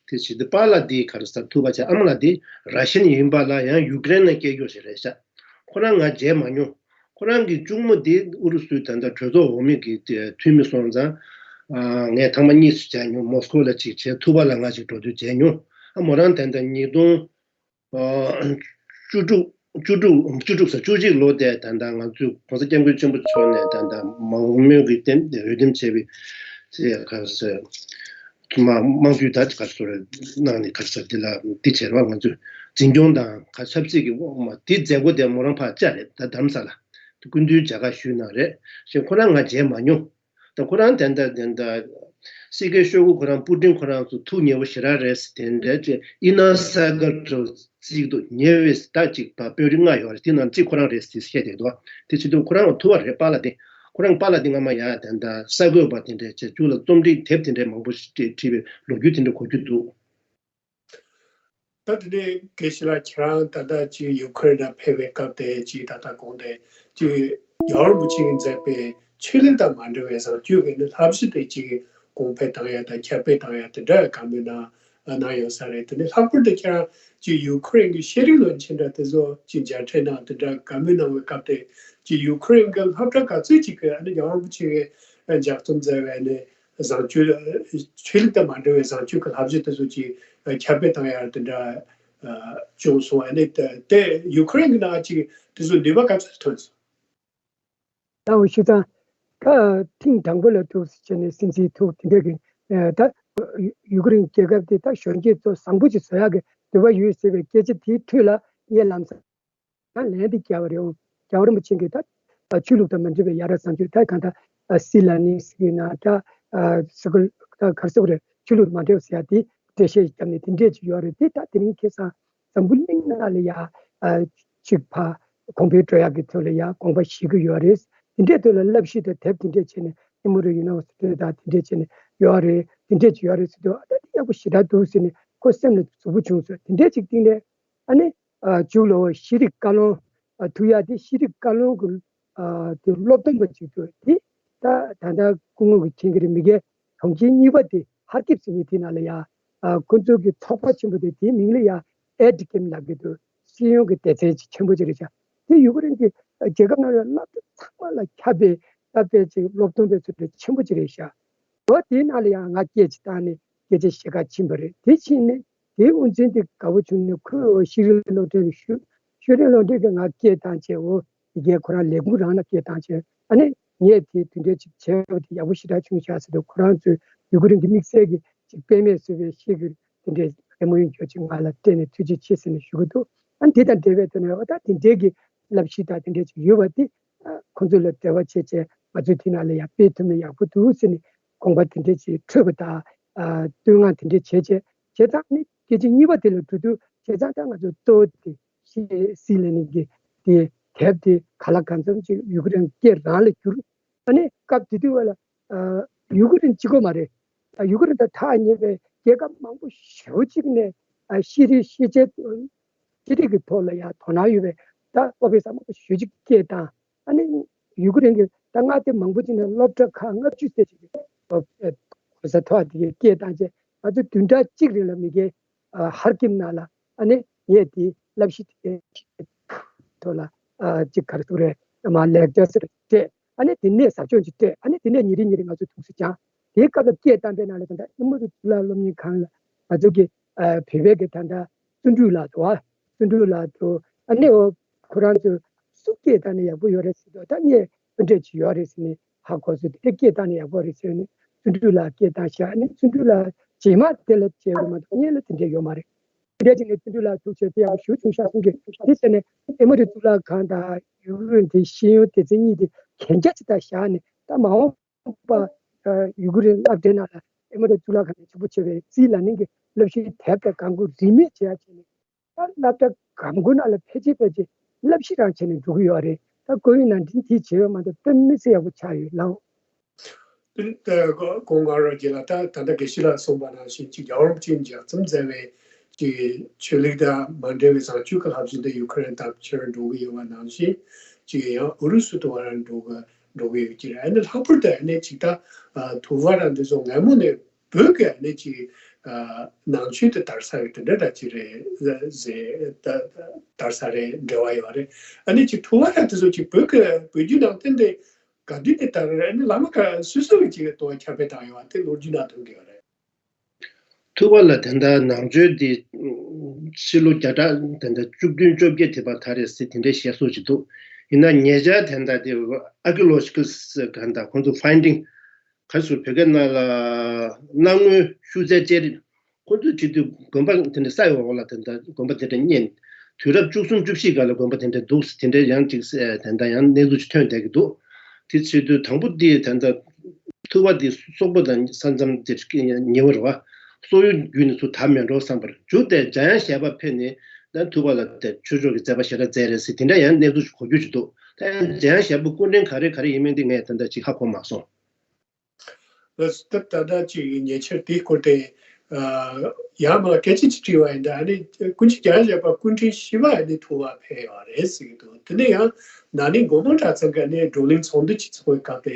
དེ་བྱེད་དུས་པཱ་ལགས་དེ་ག་རེ་ཟེར། ཐུ་བ་བྱས། ཨ་མ་ལགས་དེ་ར་ཤན་ཡིན་པ་ལ་ཡང་ཡུ་ཀེ་རེན་ནས་སྐྱེས་རྒྱུ་ཞིག་རེད་ཤག་ཁོ་རང་ང་མཇལ་མ་མྱོང་། ཁོ་རང་གི་གཅུང་མོ་དེ་ཨུ་རུ་སུའི་ད་ལྟ་གྲོས་ཚོགས་འོག་མའི་གི་དེ་འཐུས་མི་སོང་ཙང་། ཨ་ངས་ཐེངས་མ་གཉིས་སུ་མཇལ་མྱོང་། མོ་སི་ཀོ་ལ་གཅིག་བྱས། ཐུ་བ་ལ་ང་གཅིག་འགྲོ་དུས་མཇལ་མྱོང་། ཨ་མོ་རང་ད་ལྟ་ཉིས་སྟོང་ཨ་བཅུ་དྲུག་བཅུ་དྲུག་བཅུ་དྲུག་ས་བཅུ་གཅིག་ལོ་དེ་ད་ལྟ་ང་ཚོའི་༸གོང་ས་༸སྐྱབས་མགོན་ཆེན་པོ་མཆོག་ནས་ད་ལྟ་མང་མོས་ཀྱི་རྟེན་འོས་འདེམས་བྱས་པའི་དེ་ག་རེ་ཟེར། དམངས་དམངས་གཙོའི་ད་ག་རེ་ཟེར་གནང་ནས་ག་རེ་ཟེར། དེ་ལ་འདི་བྱས་ར། ང་ཚོས་འཛིན་སྐྱོང་དང་ག་ཆབ་སྲིད་ཀྱི་འོག་མ་དེ་མཛད་སྒོ་དེ་མོ་རང་ཕར་བཅར་རེད། ད་རྡ་རམ་ས་ལ་དེ་སྐུ་མདུན་མཇལ་ཁ་ཞུས་གནང་རེད། གཞན་ཁོ་རང་ང་མཇལ་མ་མྱོང་། ད་ཁོ་རང་དེ་འདྲ་དེ་འདྲ་སི་ཀེ་ཤོ་གུ་ཁོ་རང་པུ་ཏིན་ཁོ་རང་ཚོ་ཐུགས་མཉེས་པོ་ཞེ་དྲག་རེད་ཟེར། དེ་འདྲ་ཅིག་ཨིན་ནར་སར་ཀལ་ཅིག་འདུག་ཉེ་བའི་ཟླ་གཅིག་པ་དཔོན་རིགས་ལྔ་ཡོད་རེད། དེ་ནང་གཅིག་ཁོ་རང་རེད་ཟེར་བཤད་བསྡད་འདུག་དེ་བྱེད་དུས་ཁོ་རང་ཐུ་བ་རེད། པཱ་ལགས་དེ་ཁོ་རང་པཱ་ལགས་དེ་སྔ་མ་ཡ་དེ་འདྲ་གསར་འགོད་པ་དེ་འདྲ་བྱས། མཇུག་ལ་རྩོམ་སྒྲིག་དེབ་དེ་འདྲ་མང་པོ་ཞིག་བྲིས་པའི་ལོ་རྒྱུས་དེ་འདྲ་གོ་རྒྱུ་འདུག་ད་དེ་ནས་དགེ་བཤེས་ལགས་ཁྱེད་རང་ད་ལྟ་ཅིག་ཡུ་ཁུ་རེན་ནང་ཕེབས་པའི་སྐབས་དེ་ཅིག་ད་ལྟ་གོང་དེ་ཅིག་རྒྱལ་བ་རིན་པོ་ཆེ་གིས་མཛད་པའི་ཆོས་ལུགས་དང་མ་འབྲེལ་བའི་བཟང་སྤྱོད་ཀྱི་ནི་བསླབ་གཞི་དེ་ཅིག་གོང་འཕེལ་བཏང་ཡ་དང་ཁྱབ་སྤེལ་བཏང་ཡ་དེ་འདྲ་བཀའ་མོལ་གནང་གནང་ཡོད་ས་རེད། དེ་ནས་ལྷག་པར་དུ་ཁྱེད་རང་ཅིག་ཡུ་ཁུ་རེན་གྱི་ཤེས་རིག་བློན་ཆེན་འདྲ་དེ་ཚོ་ཅིག་མཇལ་འཕྲད་གནང་། དེ་འདྲ་བཀའ་མོལ་གནང་བའི་སྐབས་དེ་ཅིག་ཡུ་ཁུ་རེན་གྱི་སློབ་གྲྭ་ག་ཚོད་ཅིག་གི་ཨ་ནི་རྒྱལ་བ་རིན་པོ་ཆེ་གིས་ལྗགས་རྩོམ་མཛད་པའི་ཨ་ནི་བཟང་སྤྱོད་ཆོས་ལུགས་དང་མ་འབྲེལ་བའི་བཟང་སྤྱོད་ཀྱི་བསླབ་བྱ་དེ་ཚོ་ཅིག་ཁྱབ་སྤེལ་བཏང་ཡ་དེ་འདྲ་བྱུང་སོང་། ཨ་ནི་དེ་ཡུ་ཁུ་རེན་གྱི་ནང་ཅིག་དེ་ཚོ་ནུས་པ་ག་ཚོད་ཐོན་སོང་། ད་འོ་ཞུ་ཙང་ད་ཐེངས་དང་པོ་ལ་ཐུག་ཟེར་ནས་སྲིད་འཛིན་ཐུག་དེ་འདྲ་གི་ད་ཡུ་ཁུ་རེན་རྒྱལ་ཁབ་དེ་ད་གཞོན་སྐྱེས་ཚོ་བཟང་པོ་ཅིག་བཟོ་ཡག་གི་འདོད་པ་ཡོད་ཟེར་བའི་སྐད་ཆ་དེའི་ཁྲོད་ལ་ངས་ལམ་སང་ད་ལན་དེ་བརྒྱབ་པ་རེད། འོང་རྒྱལ་བ་རིན་པོ་ཆེ་གིས་ད་ཆོས་ལུགས་དང་མ་འབྲེལ་བའི་ཡ་རབས་བཟང་སྤྱོད་ད་གང་ལྟར་སྲིད་ལ་ནི་ཟེར་ན་ད་སི་ཀུལ་ད་ག་རེ་ཟེར་དགོས་རེད། ཆོས་ལུགས་མ་འབྲེལ་བ་ཟེར་ཡ་དེ་འགྲེལ་བཤད་བརྒྱབ་ནས་དེ་འདྲས་ཅིག་ཡོད་རེད། དེ་ད་དེ་རིང་ཁ་སང་འཛམ་བུ་གླིང་ནང་ལ་ཡ་ཅིག་ཕ་གོང་འཕེལ་འགྲོ་ཡག་གི་ཐོག་ལ་ཡ་དགོངས་པ་བཞེས་ཀྱི་ཡོད་རེད། དེ་འདྲས་ཐོག་ལ་བསླབ་གཞི་དང་དེབ་དེ་འདྲས་བྱས་ནས་ཨེ་མོ་རི་ཡུ་ནི་ཝར་སི་ཊི་དང་དེ་འདྲས་བྱས་ནས་ཡོད་རེད། དེ་འདྲས་ཅིག་ཡོད་རེད་ཟེར་དུས་ཨ་ད་དེ་ཡག་པོ་ཞེ་དྲག་འདུག་ཟེར་ནས་ཁོ་སེམས་ལ་གཟུགས་པོ་བྱུང་སོང་། དེ་འདྲས་ཅིག་སྟེང་ནས་ཨ་ནི། ཨ་མཇུག་ལ་ཤེས་རིག་བཀའ་བློན་ཨ་ཐུག་ཡ་དེ་ཤེས་རིག་བཀའ་བློན་གྱི་ཨ་དེ་སློབ་སྟོན་པ་ཅིག་ཐུག་དེ་ད་ད་ལྟ་སྐུ་ངོ་གིས་མཁྱེན་གྱི་རེད། མི་སྒེར་གྲོང་ཁྱེར་གཉིས་པ་དེ་ཧར་ཀིབ་ཟེར་མཁན་དེ་ནང་ལ་ཡ་ཨ་ཁོ་ཚོ་གི་ཚོགས་པ་ཆེན་པོ་དེ་དེའི་མིང་ལ་ཡ་ཨེ་ཌི་ཀེམ་ལབ་ཀྱི་འདུག་སྤྱི་ཡོངས་ཀྱི་སྡེ་ཚན་ཅིག་ཆེན་པོ་ཅིག་རེད་ཤག་དེ་ཡུ་ཀེ་རེན་གྱི་རྒྱལ་ཁབ་ནང་ལ་སློབ་གྲྭ་ཚང་མ་ལ་ཁྱབ་པའི་ད་དཔེ་ཅིག་སློབ་སྟོན་པའི་ཚོ་གྲས་ཆེན་པོ་ཅིག་རེད་ཤག་འོ་དེའི་ནང་ལ་ཡང་ང་སྐད་ཅིག་བཏང་ནས་སྐད་ཆ་བཤད་ག་ཕྱིན་པ་རེད། དེ་ཕྱིན་ནས་དེའི་དབུ་འཛིན་དེ་དགའ་པོ་བྱུང་ནས་ཁོས་འོ་ཤེས་རིག་སློབ་གྲྭའི་ཤོ་ཤེས་རིག་སློབ་གྲྭའི་གི་ང་སྐད་བཏང་བྱས། འོ་ཡི་གེ་ཁོ་རང་ལས་ཁུངས་རང་ལ་སྐད་བཏང་བྱས། ཨ་ནི་ངས་དེ་དེ་འདྲའི་ཅིག་བྱས་པ་དེ་ཡག་པོ་ཞེ་དྲག་བྱུང་ཤག་ཟེར་དུས་ཁོ་རང་ཚོས་ཡུ་ཀེ་རེན་གྱི་དམིགས་བསལ་གྱི་ཅིག་དཔེ་མེད་བཟོ་བའི་ཤེས་ཀྱི་དེ་འདྲའི་ཨེ་མོ་ཡུ་འཁྱོག་ཅིག་ང་ལ་སྤྲད་ནས་ཐུགས་རྗེ་ཆེ་ཟེར་ནས་ཞུ་གི་འདུག་ཨ་ནི་དེ་དང་འབྲེལ་བའི་ཐོག་ནས་འོ་ད་དེ་འདྲའི་གི་བསླབ་གཞི་དང་དེ་འདྲའི་ཅིག་ཡོད་པ་དེ། ཁོང་ཚོ་ལ་འབྲེལ་བ་བྱས་བྱས་ང་ཚོས་དེ་ནང་ལ་ཡང་སྤེལ་ཐུབ་ན་ཡག་པོ་འདུག་ཟེར་ནས་དགོངས་པ་དེ་འདྲས་ཅིག་འཁྲོལ་བ་དང་། བསྟོད་བསྔགས་དེ་འདྲས་བྱས་བྱས་བྱས་ཙང་ནི་སྐད་ཆ་གཉིས་པ་དེ་ལ་འགྲོ་དུས་བྱས་ཙང་ད་ང་ཚོ་གཙོ་བོ་དེ་ཤེས་སྲིད་ལས་ནི་གི་དེ་དེབ་དེ་ག་ལ་གང་འཚམ་ཅིག་ཡུ་ཀེ་རེན་སྐད་རང་ལ་བསྒྱུར། ཨ་ནི་སྐབས་དེ་དུས་བ་ལ་ཡུ་ཀེ་རེན་གཅིག་པོ་མ་རེད། ཡུ་ཀེ་རེན་དང་ཐག་ཉེ་བའི་རྒྱལ་ཁབ་མང་པོ་ཞེ་པོ་ཅིག་ནས་ཤེས་རིག་ཤེས་བྱའི་ཤེས་རིག་གི་ཐོག་ལ་ཡང་དོ་སྣང་ཡོད་པའི་ད་སློབ་དཔོན་ཟབ་མོ་ཞེ་ཅིག་སྐད་བཏང་། ཨ་ནི་ཡུ་ཀེ་རེན་གྱི་ད་མངའ་སྡེ་མང་པོ་ཅིག་ནས་སློབ་གྲྭ་ཁག་ལྔ་བཅུ་ཙམ་ཅིག་གི་གོ་ས་མཐོ་བ་དེ་གའི་སྐད་བཏང་རྗེས་ང་ཚོ་བདུན་ཕྲག་གཅིག་རིང་ལ་མི་སྒེར་ཧར་ཀིམ་ནང་ལ་ཨ་ནི་ངས་དེའི་བསླབ་གཞི་དེ་གའི་ཐོག་ལ་ཅིག་ག་རེ་ཟེར་དགོས་རེད། མ་ལེག་ཅར་ཟེར་སྤྲད། ཨ་ནི་དེ་ནས་ཟབ་སྦྱོང་ཅིག་སྤྲད། ཨ་ནི་དེ་ནས་ཉིན་རེ་ཉིན་རེ་ང་ཚོ་ཐུགས་སུ་བཅངས། དེའི་སྐབས་ལ་སྐད་བཏང་པའི་ནང་ལ་ད་ལྟ་ཨེ་མོ་རི་གཙུག་ལག་སློབ་གཉེར་ཁང་ལ་ང་ཚོ་གི་བོད་པའི་གི་ད་ལྟ་བརྩོན་འགྲུས་ལགས་འདུག་བ། བརྩོན་འགྲུས་ལགས་འདུག་ཨ་ནི་འོ་ ཁོ་རང་ཚོས་སུ་སྐད་བཏང་ནས་ཡག་པོ་ཡོད་རེད་ཟེར་དུས། ད་ངས་སྤུན་གྲལ་ཅིག་ཡོད་རེད་ཟེར་ནས་ཧ་གོ་སོང་། དེ་སྐད་བཏང་ནས་ཡག་པོ་རེད་ཟེར་ནས་བརྩོན་འགྲུས་ལགས་སྐད་བཏང་བཞག་ནས། བརྩོན་འགྲུས་ལགས་རྗེས་མ་དེ་ལ་བྱས་པ་མ་གཏོགས་སྔོན་ལ་དེ་འདྲ་ཡོད་མ་རེད། དེ་འདྲ་བྱས་ནས་བརྩོན་འགྲུས་ལགས་ཐུགས་རྗེ་ཆེ། དེ་ཡག་པོ་ཞེ་པོ་བྱུང་ཤག་གསུང་གི། དེ་བྱས་ནས་ཨེ་མོ་རི་གཙུག་ལག་ཁང་དང་ཡུ་གུར་དེ་ཤེས་ཡོན་སྡེ་ཚན་གཉིས་དེ་གན་རྒྱ་ཅིག་ད་བཞག་ནས། ད་མ་འོངས་པ་ཡུ་གུར་སློབ་གྲྭའི་ནང་ལ་ཨེ་མོ་རི་གཙུག་ལག་ཁང་ནས་ཆེན་པོ་བྱས་པའི་རྩིས་ལ་ནིང་གི་སློབ་གཞི་དེབ་དང་གང་དགོས་རིན་མེད་བྱེད་ཡག་བྱས་ནས། ད་སློབ་གྲྭ་གང་དགོས་ནང་ལ་ཕལ་ཆེར་ཕལ་ཆེར་བསླབ་གཞི་རང་བྱས་ནས་འགྲོ་གི་ཡོད་རེད། ད་ཁོ་བོའི་ནང་འདྲེན་དེ་བྱས་ཡོད་མ་གཏོགས་དཔེ་མི་སྲིད་ཡག་པོ་ཆགས་ཡོད་ལགས། དེ་ནི་ད་གོང་དཀར་རོ་རྗེ་ལགས། ད་ད་ལྟ་དགེ་བཤེས་ལགས་གསུངས་པ་ནང་བཞིན་ཅིག་རྒྱལ་བ་རིན་པོ་ཆེས་མཇལ་རྩོམ་མཛད་པའི་ཅིག་ཆོས་ལུགས་དང་མ་འབྲེལ་བའི་བཟང་སྤྱོད་ཀྱི་བསླབ་གཞི་འདི་ཡུ་ཁུ་རེན་དང་ཕྱིར་འགྲོ་གི་ཡོད་པ་ནང་བཞིན། ཅིག་ཡང་ཨུ་རུ་སུ་དུ་བ་རང་འགྲོ་གི་འགྲོ་གི་ཡོད་ཀྱི་རེད། ཨ་ནི་ལྷག་པར་དུ་ཨ་ནི་ཅིག་ད་ཐུ་བ་རང་འདི་ཚོ་སྔ་མོ་ནས་བོད་ཀྱི་ཨ་ནི་ཅིག་ནང་ཆོས་དེ་དར་ས་ཡོད་དེ་འདྲ་འདྲ་ཅིག་རེད་ཟེར། ད་དར་ས་རེད། འབྲེལ་བ་ཡོད་རེད། ཨ་ནི་ཅིག་ཐུ་བ་རང་དེ་ཚོ་ཅིག་བོད་ཀྱི་བོད་བརྒྱུད་ནང་བསྟན་དེ་ག་དུས་ནས་དར་རེད། ཨ་ནི་བླ་མ་ག་སུ་སུ་གིས་ཅིག་དུ་བ་ཁྱབ་སྤེལ་བཏང་ཡོད་པ་དེ་ལོ་རྒྱུས་ནང་ཐོན་གྱི་ཡོད་རེད། ཐུ་བ་ལ་དེ་འདྲ་ནང་ཆོས་དེ་ཕྱི་ལོ་བརྒྱ་ཕྲག་དེ་འདྲ་བཅུ་བདུན་བཅོ་བརྒྱད་དེ་བར་དར་རེད་ཟེར་དེ་འདྲའི་བཤད་སྲོལ་ཅིག་འདུག། ཡིན་ན་ཉེ་ཆར་དེ་འདྲ་དེ་ཨར་ཀི་ཡོ་ལོ་ཇི་ཀལ་ག་འདྲ་ཁོང་ཚོ་ཕའིན་ཌིང་ག་ཚོད་བོད་སྐད་ནང་ལ་གནའ་སྔོན་ཤུལ་རྫས་དཔྱད་རིག་ཁོ་ཚོས་བྲིས་དུས་དགོན་པ་དེ་འདྲ་ས་ཡི་འོག་ལ་དེ་འདྲ་དགོན་པ་དེ་འདྲ་རྙེད། དུས་རབས་བཅུ་གསུམ་བཅུ་བཞི་སྒང་ལ་དགོན་པ་དེ་འདྲ་འདུག་ཟེར་དེ་འདྲ་ཡང་ཅིག་དེ་འདྲ་ཡང་གནས་ཚུལ་ཅིག་ཐོན་བསྡད་ཀྱི་འདུག། དེ་བྱེད་དུས་དང་པོ་དེ་དེ་འདྲ་ཐུ་བ་དེ་སོག་པོ་དང་ས་མཚམས་དེ་ཉེ་བ་རེད་བ། སོག་ཡུལ་བརྒྱུད་ནས་ཚུར་དར་མེད་འགྲོ་བསམ་པར་གྱུར་ཏེ་འཇམ་དབྱངས་བཞད་པ་ཕེབས་ནས་ད་ཐུ་བ་ལ་དེ་ཆོས་ཕྱོགས་ཀྱི་མཛད་པ་ཞེ་དྲག་མཛད་རེད་ཟེར་དེ་འདྲ་ཡང་གནས་ཚུལ་ཞིག་གོ་རྒྱུ་ཞིག་འདུག། ད་ཡང་འཇམ་དབྱངས་བཞད་པའི་སྐུ་ཕྲེང་ག་རེ་ག་རེ་ཡིན་མིན་དེ་ངས་དེ་འདྲ་ཅིག་ཧ་གོ་མ་སོང་། ལགས་སོ། ད་ད་ལྟ་ཅིག་ཉེ་ཆར་དེའི་སྐོར་དེ་ཡང་མ་སྐད་ཆ་ཅིག་དྲིས་པ་ཡིན་ད། ཨ་ནི་སྐུ་མཁྱེན་འཇམ་དབྱངས་བཞད་པ་སྐུ་ཕྲེང་བཞི་པ་ཨ་ནི་ཐུ་བ་ཕེབས་ཡོད་རེད་ཟེར་གྱི་འདུག། དེ་ནས་ཡང་ན་ནིང་མགོ་ལོག་གྲྭ་ཚང་གི་ཨ་ནི་བགྲོ་གླེང་ཚོགས་འདུ་ཅིག་ཚོགས་པའི་སྐབས་དེ་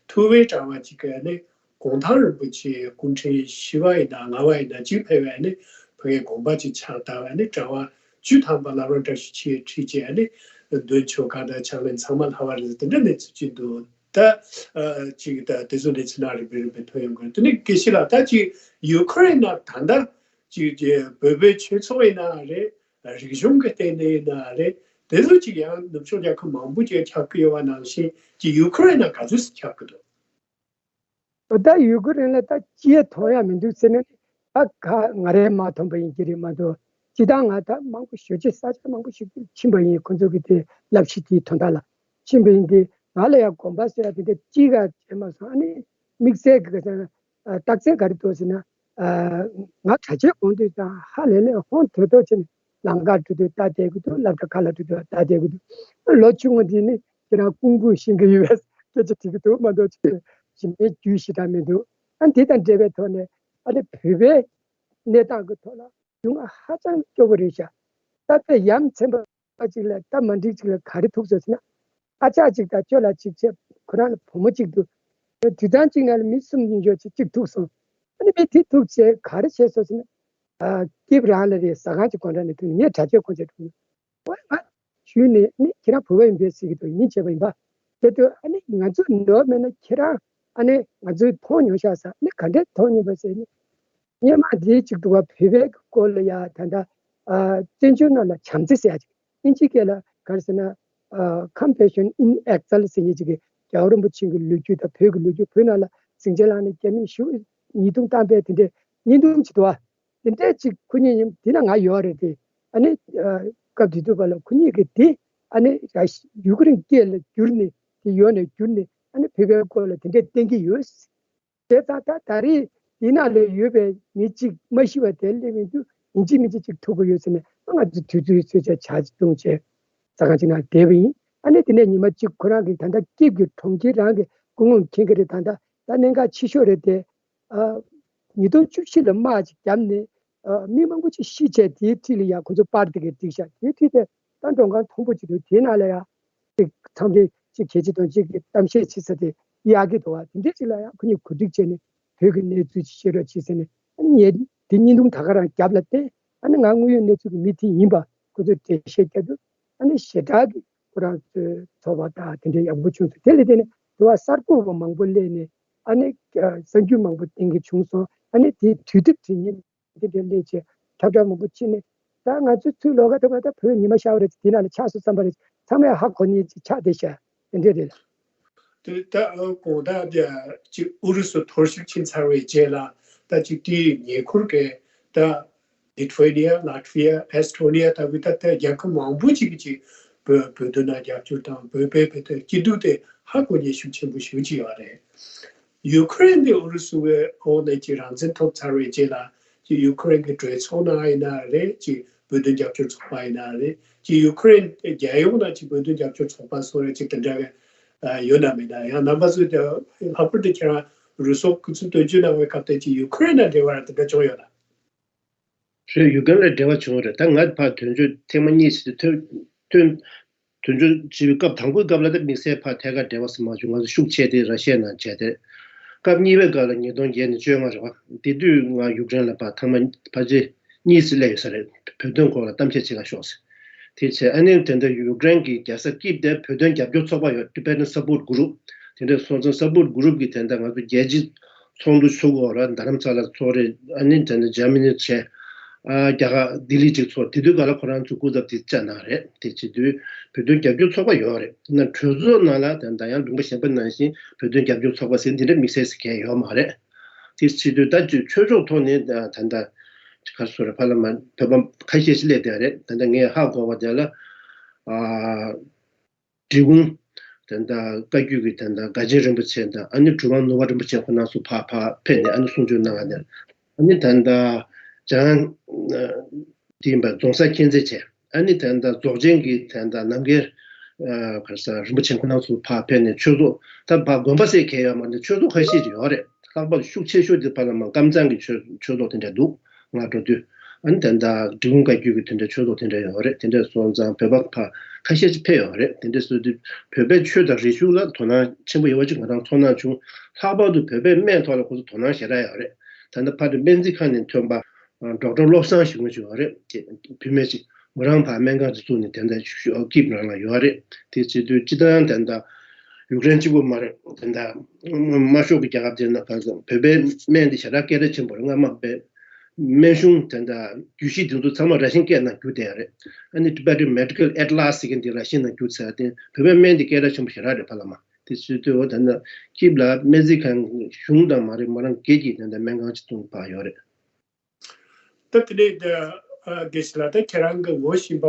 ཐུ་བའི་གྲྭ་པ་ཅིག་གིས་ཨ་ནི་གུང་ཐང་རིན་པོ་ཆེ་སྐུ་ཕྲེང་བཞི་པ་ཡིན་ན་ལྔ་པ་ཡིན་ན་ཅིག་ཕེབས་པའི་ཨ་ནི་ཕ་གིའི་དགོན་པ་ཅིག་ཕྱག་བཏབ་པ། ཨ་ནི་གྲྭ་པ་བཅུ་ཐམ་པ་བླ་བྲང་བཀྲ་ཤིས་འཁྱིལ་ཁྲིད་བྱས། ཨ་ནི་མདུན་ཆོ་ག་དང་ཕྱག་ལེན་ཚང་མ་ལྷབ་པ་རེད་ཟེར་དེ་འདྲ་གནས་ཚུལ་ཅིག་འདུག། ད་ཨ་ཅིག་ད་དེ་ཚོ་ནས་ཚུར་ན་རིམ་པས་རིམ་པས་ཐོན་ཡོང་གི་རེད། དེ་ནས་དགེ་བཤེས་ལགས། ད་ཅིག་ཡུ་ཁུ་རེན་ནང་ད་ལྟ་ཅིག་ཅིག་བོད་པའི་ཆོས་ཚོགས་ཡིན་ན་རེད། རིག་གཞུང་གི་སྟེང་ནས་ཡིན་ན་རེད། དེ་ཚོ་ཅིག་ཡང་ནུབ་ཕྱོགས་རྒྱལ་ཁབ་མང་པོ་ཅིག་ཁྱབ་ཀྱི་ཡོད་པ་ནང་བཞིན་ཅིག་ཡུ་ཁུ་རེན་ནང་ག་ཚོད་ཅིག་ཁྱབ་ཀྱི་འདུག། ད་ཡུ་ཁུ་རེན་ལ་ད་ཅི་ཡང་མཐོང་ཡ་མི་འདུག་ཟེར་ན། ད་ག་ང་རས་མ་མཐོང་པ་ཡིན་གྱི་རེད་མ་གཏོགས། སྤྱིར་བཏང་ང་ད་མང་པོ་ཞེ་ཅིག་ས་ཆ་མང་པོ་ཞིག་ཕྱིན་པ་ཡིན། ཁོང་ཚོ་གི་དེ་བསླབ་གཞི་དེའི་དོན་དག་ལ་ཕྱིན་པ་ཡིན་དེ། ང་ལ་ཡང་དགོན་པ་ཟེར་ཡ་དེ་འདྲ་གཅིག་ག་བྱས་མ་སོང་། ཨ་ནི་དམིགས་བསལ་གྱི་རྟགས་མཚན་ག་རེ་འདུག་ཟེར་ན། ང་གྲྭ་ཆས་གོན་དུས་ཙང་ཧ་ལས་ལས་ཧོན་ཐོད་ཐོད་བྱས་ནས་ལམ་ཁར་འགྲོ་དུས་ལྟ་བསྡད་ཀྱི་འདུག། སློབ་གྲྭ་ཁག་ལ་འགྲོ་དུས་ལྟ་བསྡད་ཀྱི་འདུག། ལོ་ཆུང་ངུ་འདི་ནི་ཁྱེད་རང་ཀུང་ཀུང་ཤེས་ཀྱི་ཡོད་པའི་སྐད་ཆ་དྲིས་ཀྱི་འདུག་མ་གཏོགས་ཅིག་ཞིབ་ནས་རྒྱུས་ཞེ་དྲག་མི་འདུག། ཨ་འདི་དང་འབྲེལ་བའི་ཐོག་ནས་ཨ་ནི་བོད་པའི་གནས་སྟངས་ཀྱི་ཐོག་ལ་སྡུག་བསྔལ་ཧ་ཅང་སྐྱོ་པོ་རེད་ཤག། ད་དཔེ་ཡ་མཚན་པ་ཅིག་ལ་ད་མ་འགྲིག་ཅིག་ལ་ག་རེ་ཐུག་སོང་ཟེར་ན། ཨ་ཅག་ཅིག་དང་ཅོ་ལགས་ཅིག་བྱས། ཁོ་རང་ལ་བུ་མོ་གཅིག་འདུག། དུས་ཐེངས་གཅིག་ནང་ལ་མི་གསུམ་ཡིན་ཆོག་ཅིག་གཅིག་ཐུག་སོང་། ཨ་ནི་མི་དེ་ཐུག་བྱས་ག་རེ་བྱས་སོང་ཟེར་ན། ཨ་སྐྱིད་པོ་རང་ལ་རེད། ཟ་ཁང་གཅིག་སྒོ་འགྲམ་ནས་ཐུག་ནས་ངས་གྲྭ་ཆས་གོན་བྱས་འགྲོ་གི་ཡོད། ཨོ་ང་ཞུས་ནས་ནི་ཁྱེད་རང་བོད་པ་ཡིན་པས་ཟེར་གྱི་འདུག། ཡིན་བྱས་པ་ཡིན་པ། དེ་དུས་ཨ་ནི་ང་ཚོ་ནོར་མེད་ན་ཁྱེད་རང་ཨ་ནི་ང་ཚོས་མཐོང་མྱོང་ཤག་ཟེར། ཨ་ནི་ག་འདྲས་མཐོང་མྱོང་པ་ཟེར་ནི། སྔོན་མ་དེ་གཅིག་འདུག་བ། བོད་པའི་སྐོར་ལ་ཡ་ད་ལྟ་ཨ་བཙན་བྱོལ་ནང་ལ་བྱམས་བརྩེ་ཟེར་ཡ་ཅིག། ཨིན་ཇི་སྐད་ལ་ག་རེ་ཟེར་ན། ཨ་Compassion in Exile ཟེར་མཁན་ཅིག་གི་རྒྱལ་བ་རིན་པོ་ཆེ་གི་ལོ་རྒྱུས་དང་བོད་ཀྱི་ལོ་རྒྱུས། བོད་ནང་ལ་ཟིང་ཆ་ལངས་ནས་རྒྱ་མིས་ཞེ་པོ་ཉེས་རྡུང་བཏང་པའི་དེ་འདྲའི་བརྙན་ཐུང་ཅིག་འདུག་བ། དེ་འདྲས་ཅིག་ཁོ་གཉིས་ཡིན། དེ་ན་ང་ཡོད་རེད་དེ། ཨ་ནི་ཨ་སྐབས་དེ་དུས་བར་ལ་ཁོ་གཉིས་ཀྱིས་དེ་ཨ་ནི་ར་ཤི་ཡུ་ཀེ་རེན་སྐད་ལ་བསྒྱུར་ནས། དེ་ཡོད་ནས་བསྒྱུར་ནས་ཨ་ནི་བོད་པའི་སྐོར་ལ་དེ་འདྲས་བསྟན་གྱི་ཡོད། དེ་ཙང་ད་ད་རེས་འདི་ནང་ལ་ཡོད་པའི་མི་གཅིག་མ་ཤི་བ་དེ་སླེབས་ཡོང་དུས་ཡིན་གཅིག་མིན་གཅིག་ཅིག་ཐུག་གི་ཡོད་ཟེར་ནས། ང་ཚོ་དུས་ཚོད་ཚོད་ཆ་ཇ་ཅིག་བཏུང་བྱས་ཟ་ཁང་ཅིག་ནང་བསྡད་པ་ཡིན། ཨ་ནི་དེ་ནས་ཉི་མ་གཅིག་ཁོ་རང་གིས་ད་ལྟ་སྐྱིད་ཀྱི་གྲོང་ཁྱེར་རང་གི་སྐུ་ངོ་མཁྱེན་གྱི་རེད། ད་ལྟ་ད་གནད་འགག་ཆེ་ཤོས་རེད་དེ། ཨ་ཉིས་སྟོང་བཅུ་བཞི་ལ་དམག་ཅིག་བརྒྱབ་ནས་ཨ་མི་མང་པོ་ཅིག་ཤི་བྱས། དེའི་འཁྲིས་ལ་ཡང་ཁོ་ཚོ་པར་དེ་གས་བསྒྲིགས་ཤག། དེའི་འཁྲིས་དེ་ད་མགྲོན་ཁང་མཐོན་པོ་ཅིག་འདུག། དེའི་ནང་ལ་ཡང་ཅིག་ཚང་མས་ཅིག་གལ་ཆེ་དང་ཅིག་གི་གཏམ་བཤད་བྱེད་ས་དེ་ཡག་གི་འདུག་བ། དེ་འདྲས་ཅིག་ལ་ཡང་ཁོ་གཉིས་གོ་སྒྲིག་བྱས་ནས་བོད་ཀྱི་གནས་ཚུལ་ཅིག་བཤད་རོགས་བྱེད་ཟེར་ནས། ཨ་ནི་ངས་དེ་བརྙན་ཐུང་ད་ག་རང་རྒྱབ་ལ་བསྟན། ཨ་ནི་ང་དངོས་ཡོད་གནས་ཚུལ་གྱི་མི་དེ་ཡིན་པ་ཁོ་ཚོས་འགྲེལ་བཤད་བརྒྱབ་དུས། ཨ་ནི་ཞེ་དྲག་གི་ཁོ་རང་ཚོའི་ཚོར་བ་དང་དེ་འདྲའི་ཡག་པོ་བྱུང་སོང་། དེ་ལས་དེ་ནས་དུ་བ་གསར་འགོད་པ་མང་པོ་སླེབས་ནས། ཨ་ནི་གསར་འགྱུར་མང་པོ་བསྟན་གྱི་བྱུང་སོང་། ཨ་ནི་དེའི་དུས་དེབ་དེ་ཉིད་དེ་འདྲ་སླེབས་བྱས་ཁྲབ་ཁྲབ་མང་པོ་ཕྱིན་ནས། ད་ང་ཚོ་ཚུར་ལོག་ག་ཐུབ་པ་ད་བོད་ཉི་མ་ཤར་བ་རེད། དེ་ནང་ལ་ཆགས་སོང་བསམ་པ་རེད། ཚང་མས་ཧ་གོ་ནི་ཅིག་ཆགས་བསྡད་ཤག་དེ་འདྲས་རེད། དེ་ད་ཨ་དགོངས་དག་དེ་ཅིག་ཨུ་རུ་སུ་འཐོར་ཞིག་ཕྱིན་ཚར་བའི་རྗེས་ལ་ད་ཅིག་དེའི་ཉེ་འཁོར་གྱི་ད་ལི་ཐུ་ཝེ་ནི་ཡ། ལ་ཐུ་ཝེ་ནི་ཡ། ཨེས་ཐོ་ནི་ཡ་ལྟ་བུའི་ད་ད་རྒྱལ་ཁབ་མང་པོ་ཅིག་གིས་ཅིག་བོད་བོད་དོན་ལ་རྒྱབ་སྐྱོར་དང་བོད་པའི་བོད་དོན་སྐྱིད་སྡུག་དེ་ཧ་གོ་མཁན་ཤུགས་ཆེན་པོ་ཞེ་པོ་ཅིག་ཡོད་རེད། ཡུ་ཁུ་རེན་དེ་ཨུ་རུ་སུའི་འོག་ནས་ཀྱི་རང་བཙན་ཐོབ་ཚར་བའི་རྗེས་ལ་ཀྱི་ཡུ་ཁུ་རེན་གྱི་གྲོས་ཚོགས་ནང་ཡིན་ན་རེད། ཀྱི་བོད་དོན་རྒྱབ་སྐྱོར་ཚོགས་པ་ཡིན་ན་རེད། ཀྱི་ཡུ་ཁུ་རེན་རྒྱལ་ཡོངས་ནང་ཀྱི་བོད་དོན་རྒྱབ་སྐྱོར་ཚོགས་པ་སོགས་རེད། ཀྱི་དེ་འདྲ་གི་ཡོད་ན་མེད་ན། ཡང་རྣམ་པ་ཚོས་ཀྱི་ལྷག་པར་དུ་ཁྱེད་རང་རུ་སོག་སྐུ་ཚབ་དོན་གཅོད་གནང་བའི་སྐབས་དེ་ཀྱི་ཡུ་ཁུ་རེན་ནང་འབྲེལ་བ་དེ་འདྲ་བྱུང་ཡོད་ན། རེད། ཡུ་ཀེ་རེན་ལ་འབྲེལ་བ་བྱུང་བ་རེད། ད་ང་ཕར་དོན་གཅོད་ཐེངས་མ་གཉིས་ཤིག་ཐོན་ཐོན། དོན་གཅོད་བྱེད་པའི་སྐབས་དང་པོའི་སྐབས་ལ་ད་དམིགས་བསལ་ཕར་ཐད་ཀར་འབྲེལ་བ་ཟེར་མ་བྱུང་། ང་ཚོ་ཤུགས་ཆེ་དེ་ར་ཤི་ཡའི་ནང་བྱས་ཏེ། སྐབས་གཉིས་པའི་སྐབས་ལ་ཉིས་སྟོང་བརྒྱད་ནས་བཅོ་ལྔ་རེད་བ། དེ་དུས་ང་ཡུཀ་རེན་ལ་ཕར་ཐེངས་མ་ཕལ་ཆེར་གཉིས་སུ་སླེབས་ཡོད་ས་རེད། བོད་དོན་སྐོར་ལ་གཏམ་བཤད་བྱེད་ག་ཤོག་ཟེར། དེ་བྱས་ཨ་ནི་དེ་འདྲ་ཡུཀ་རེན་གྱི་རྒྱལ་ས་ཀིབ་དེ་བོད་དོན་རྒྱབ་སྐྱོར་ཚོགས་པ་ཡོད། Tibetan Support Group། དེ་འདྲ་སོང་ཙང་Support Group་གི་དེ་འདྲ་ང་ཚོ་རྒྱལ་སྤྱིའི་ཚོགས་འདུ་ཚུགས་འོག་ར་རྡ་རམ་ས་ལ་ཚོགས་རེད། ཨ་ནི་དེ་འདྲ་འཇར་མ་ནི་བྱས། ཨ་རྒྱ་གར་ལྡི་ལི་ཅིག་ཚོགས། དེ་དུས་ག་ལ་ཁོ་རང་ཚོ་སྐུ་ཚབ་དེ་བཅར་གནང་རེད། དེ་བྱེད་དུས་བོད་དོན་རྒྱབ་སྐྱོར་ཚོགས་པ་ཡོད་རེད། ན་གྲོས་ཚོགས་ནང་ལ་ད་ལྟ་ཡང་ལུང་པ་གཞན་པ་ནང་བཞིན་བོད་དོན་རྒྱབ་སྐྱོར་ཚོགས་པ་ཟེར་འདི་འདྲ་དམིགས་བསལ་ཟེར་མཁན་ཡོད་མ་རེད། དེ་བྱེད་དུས་ད་ཆོས་ཕྱོགས་ཐོག་ནས་ད་ལྟ་ག་རེ་ཟེར་རེད། ཕ་ལ་མ་བོད་པ་ཁ་ཤས་ཤིག་སླེབས་བསྡད་རེད། ད་ལྟ་ངས་ཧ་གོ་བ་དེ་ལ་ཨ། འབྲི་གུང་། དེ་འདྲ་བཀའ་བརྒྱུད་ཀྱི་དེ་འདྲ་དགའ་ཆེན་རིན་པོ་ཆེ་དང་། ཨ་ནི་གྲུབ་དབང་ནོར་བུ་རིན་པོ་ཆེ་ཁོ་རང་ཚོ་ཕར་ཕར་ཕེབས་ནས་ཨ་ནི་གསུང་ཆོས་གནང་བ་ནས། ཨ་ནི་དེ་འདྲ་འཇང་དེ་ཡིན་པ་རྫོང་སར་མཁྱེན་བརྩེ་བྱས། ཨ་ནི་དེ་འདྲ་རྫོགས་ཆེན་གྱི་དེ་འདྲ་རྣམ་རྒྱལ་ག་རེ་ཟེར་རིན་པོ་ཆེ་ཁོ་རང་ཚོ་ཕར་ཕེབས་ནས་ཆོས་ཚོགས། ད་ཕར་དགོན་པ་ཟེར་མཁན་ཡོད་མ་རེད། ཆོས་ཚོགས་ཁ་ཤས་ཅིག་ཡོད་རེད། ལྷག་པར་དུ་ཤུགས་ཆེ་ཤོས་དེ་ཕ་ལ་མ་ཀམ་ཚང་གི་ཆོས་ཆོས་ཚོགས་དེ་འདྲ་འདུག་ང་འགྲོ་དུས། ཨ་ནི་ད་ལྟ་འབྲི་གུང་བཀའ་བརྒྱུད་ཀྱི་དེ་འདྲའི་ཆོས་ཚོགས་དེ་འདྲ་ཡོད་རེད། དེ་འདྲ་སོང་ཙང་བོད་པ་ཕར་ཁ་ཤས་ཅིག་ཕེབས་ཡོད་རེད། དེ་འདྲ་སོང་དུས་བོད་པའི་ཆོས་དང་རིག་གཞུང་ལ་དོ་སྣང་ཆེན་པོ་ཡོད་པ་ཅིག་ང་རང་ཚོར་སྣང་བྱུང་། ལྷག་པར་དུ་བོད་པའི་སྨན་ཐོག་ལ་ཁོ་ཚོ་དོ་སྣང་ཞེ་དྲག་ཡོད་རེད། ད་ལྟ་ཕ་དེ་སྨན་རྩིས་ཁང་ནས་ཐོན་པ་ཌོག་ཊར་བློ་བཟང་ཞུ་མཁན་ཞིག་ཡོད་རེད། བུད་མེད་ཅིག་མོ་རང་ཕར་སྨན་ཁང་ཅིག་བཙུགས་ནས་དེ་འདྲ་ཞུ་ཀིབ་རང་ལ་ཡོད་རེད། དེ་བྱེད་དུས་སྤྱི་བཏང་དེ་འདྲ་ཡུཀ་རེན་གཅིག་པུ་མ་རེད། དེ་འདྲ་དམར་ཤོག་གི་རྒྱལ་ཁབ་དེ་ན་ག་ཚོད་བོད་པའི་སྨན་དེ་ཞེ་དྲག་སྐད་གྲགས་ཆེན་པོ་རེད། སྔ་མ་བོད་སྨན་གཞུང་དེ་འདྲ་རྒྱུད་བཞི་དེ་ཚོ་ཚང་མ་ར་ཤན་སྐད་ནང་བསྒྱུར་བསྡད་ཡོད་རེད། ཨ་ནི་Tibetan Medical Atlas་ཟེར་མཁན་དེ་ར་ཤན་ནང་བསྒྱུར་ཚར་ཏེ་བོད་པའི་སྨན་དེ་སྐད་གྲགས་ཆེན་པོ་ཞེ་དྲག་རེད་ཕ་ལ་མ། དེ་བྱེད་དུས་འོ་ད་ནི་ཀིབ་ལ་སྨན་རྩིས་ཁང་གཞུང་དང་མ་རེད་མོ་རང་སྒེར་གྱི་དེ་འདྲ་སྨན་ཁང་ཅིག་བཙུགས་པ་ཡོད་རེད། ད་དེ་ནས་ད་དགེ་བཤེས་ལགས་ད་ཁྱེད་རང་གི་ངོ་ཤེས་པ་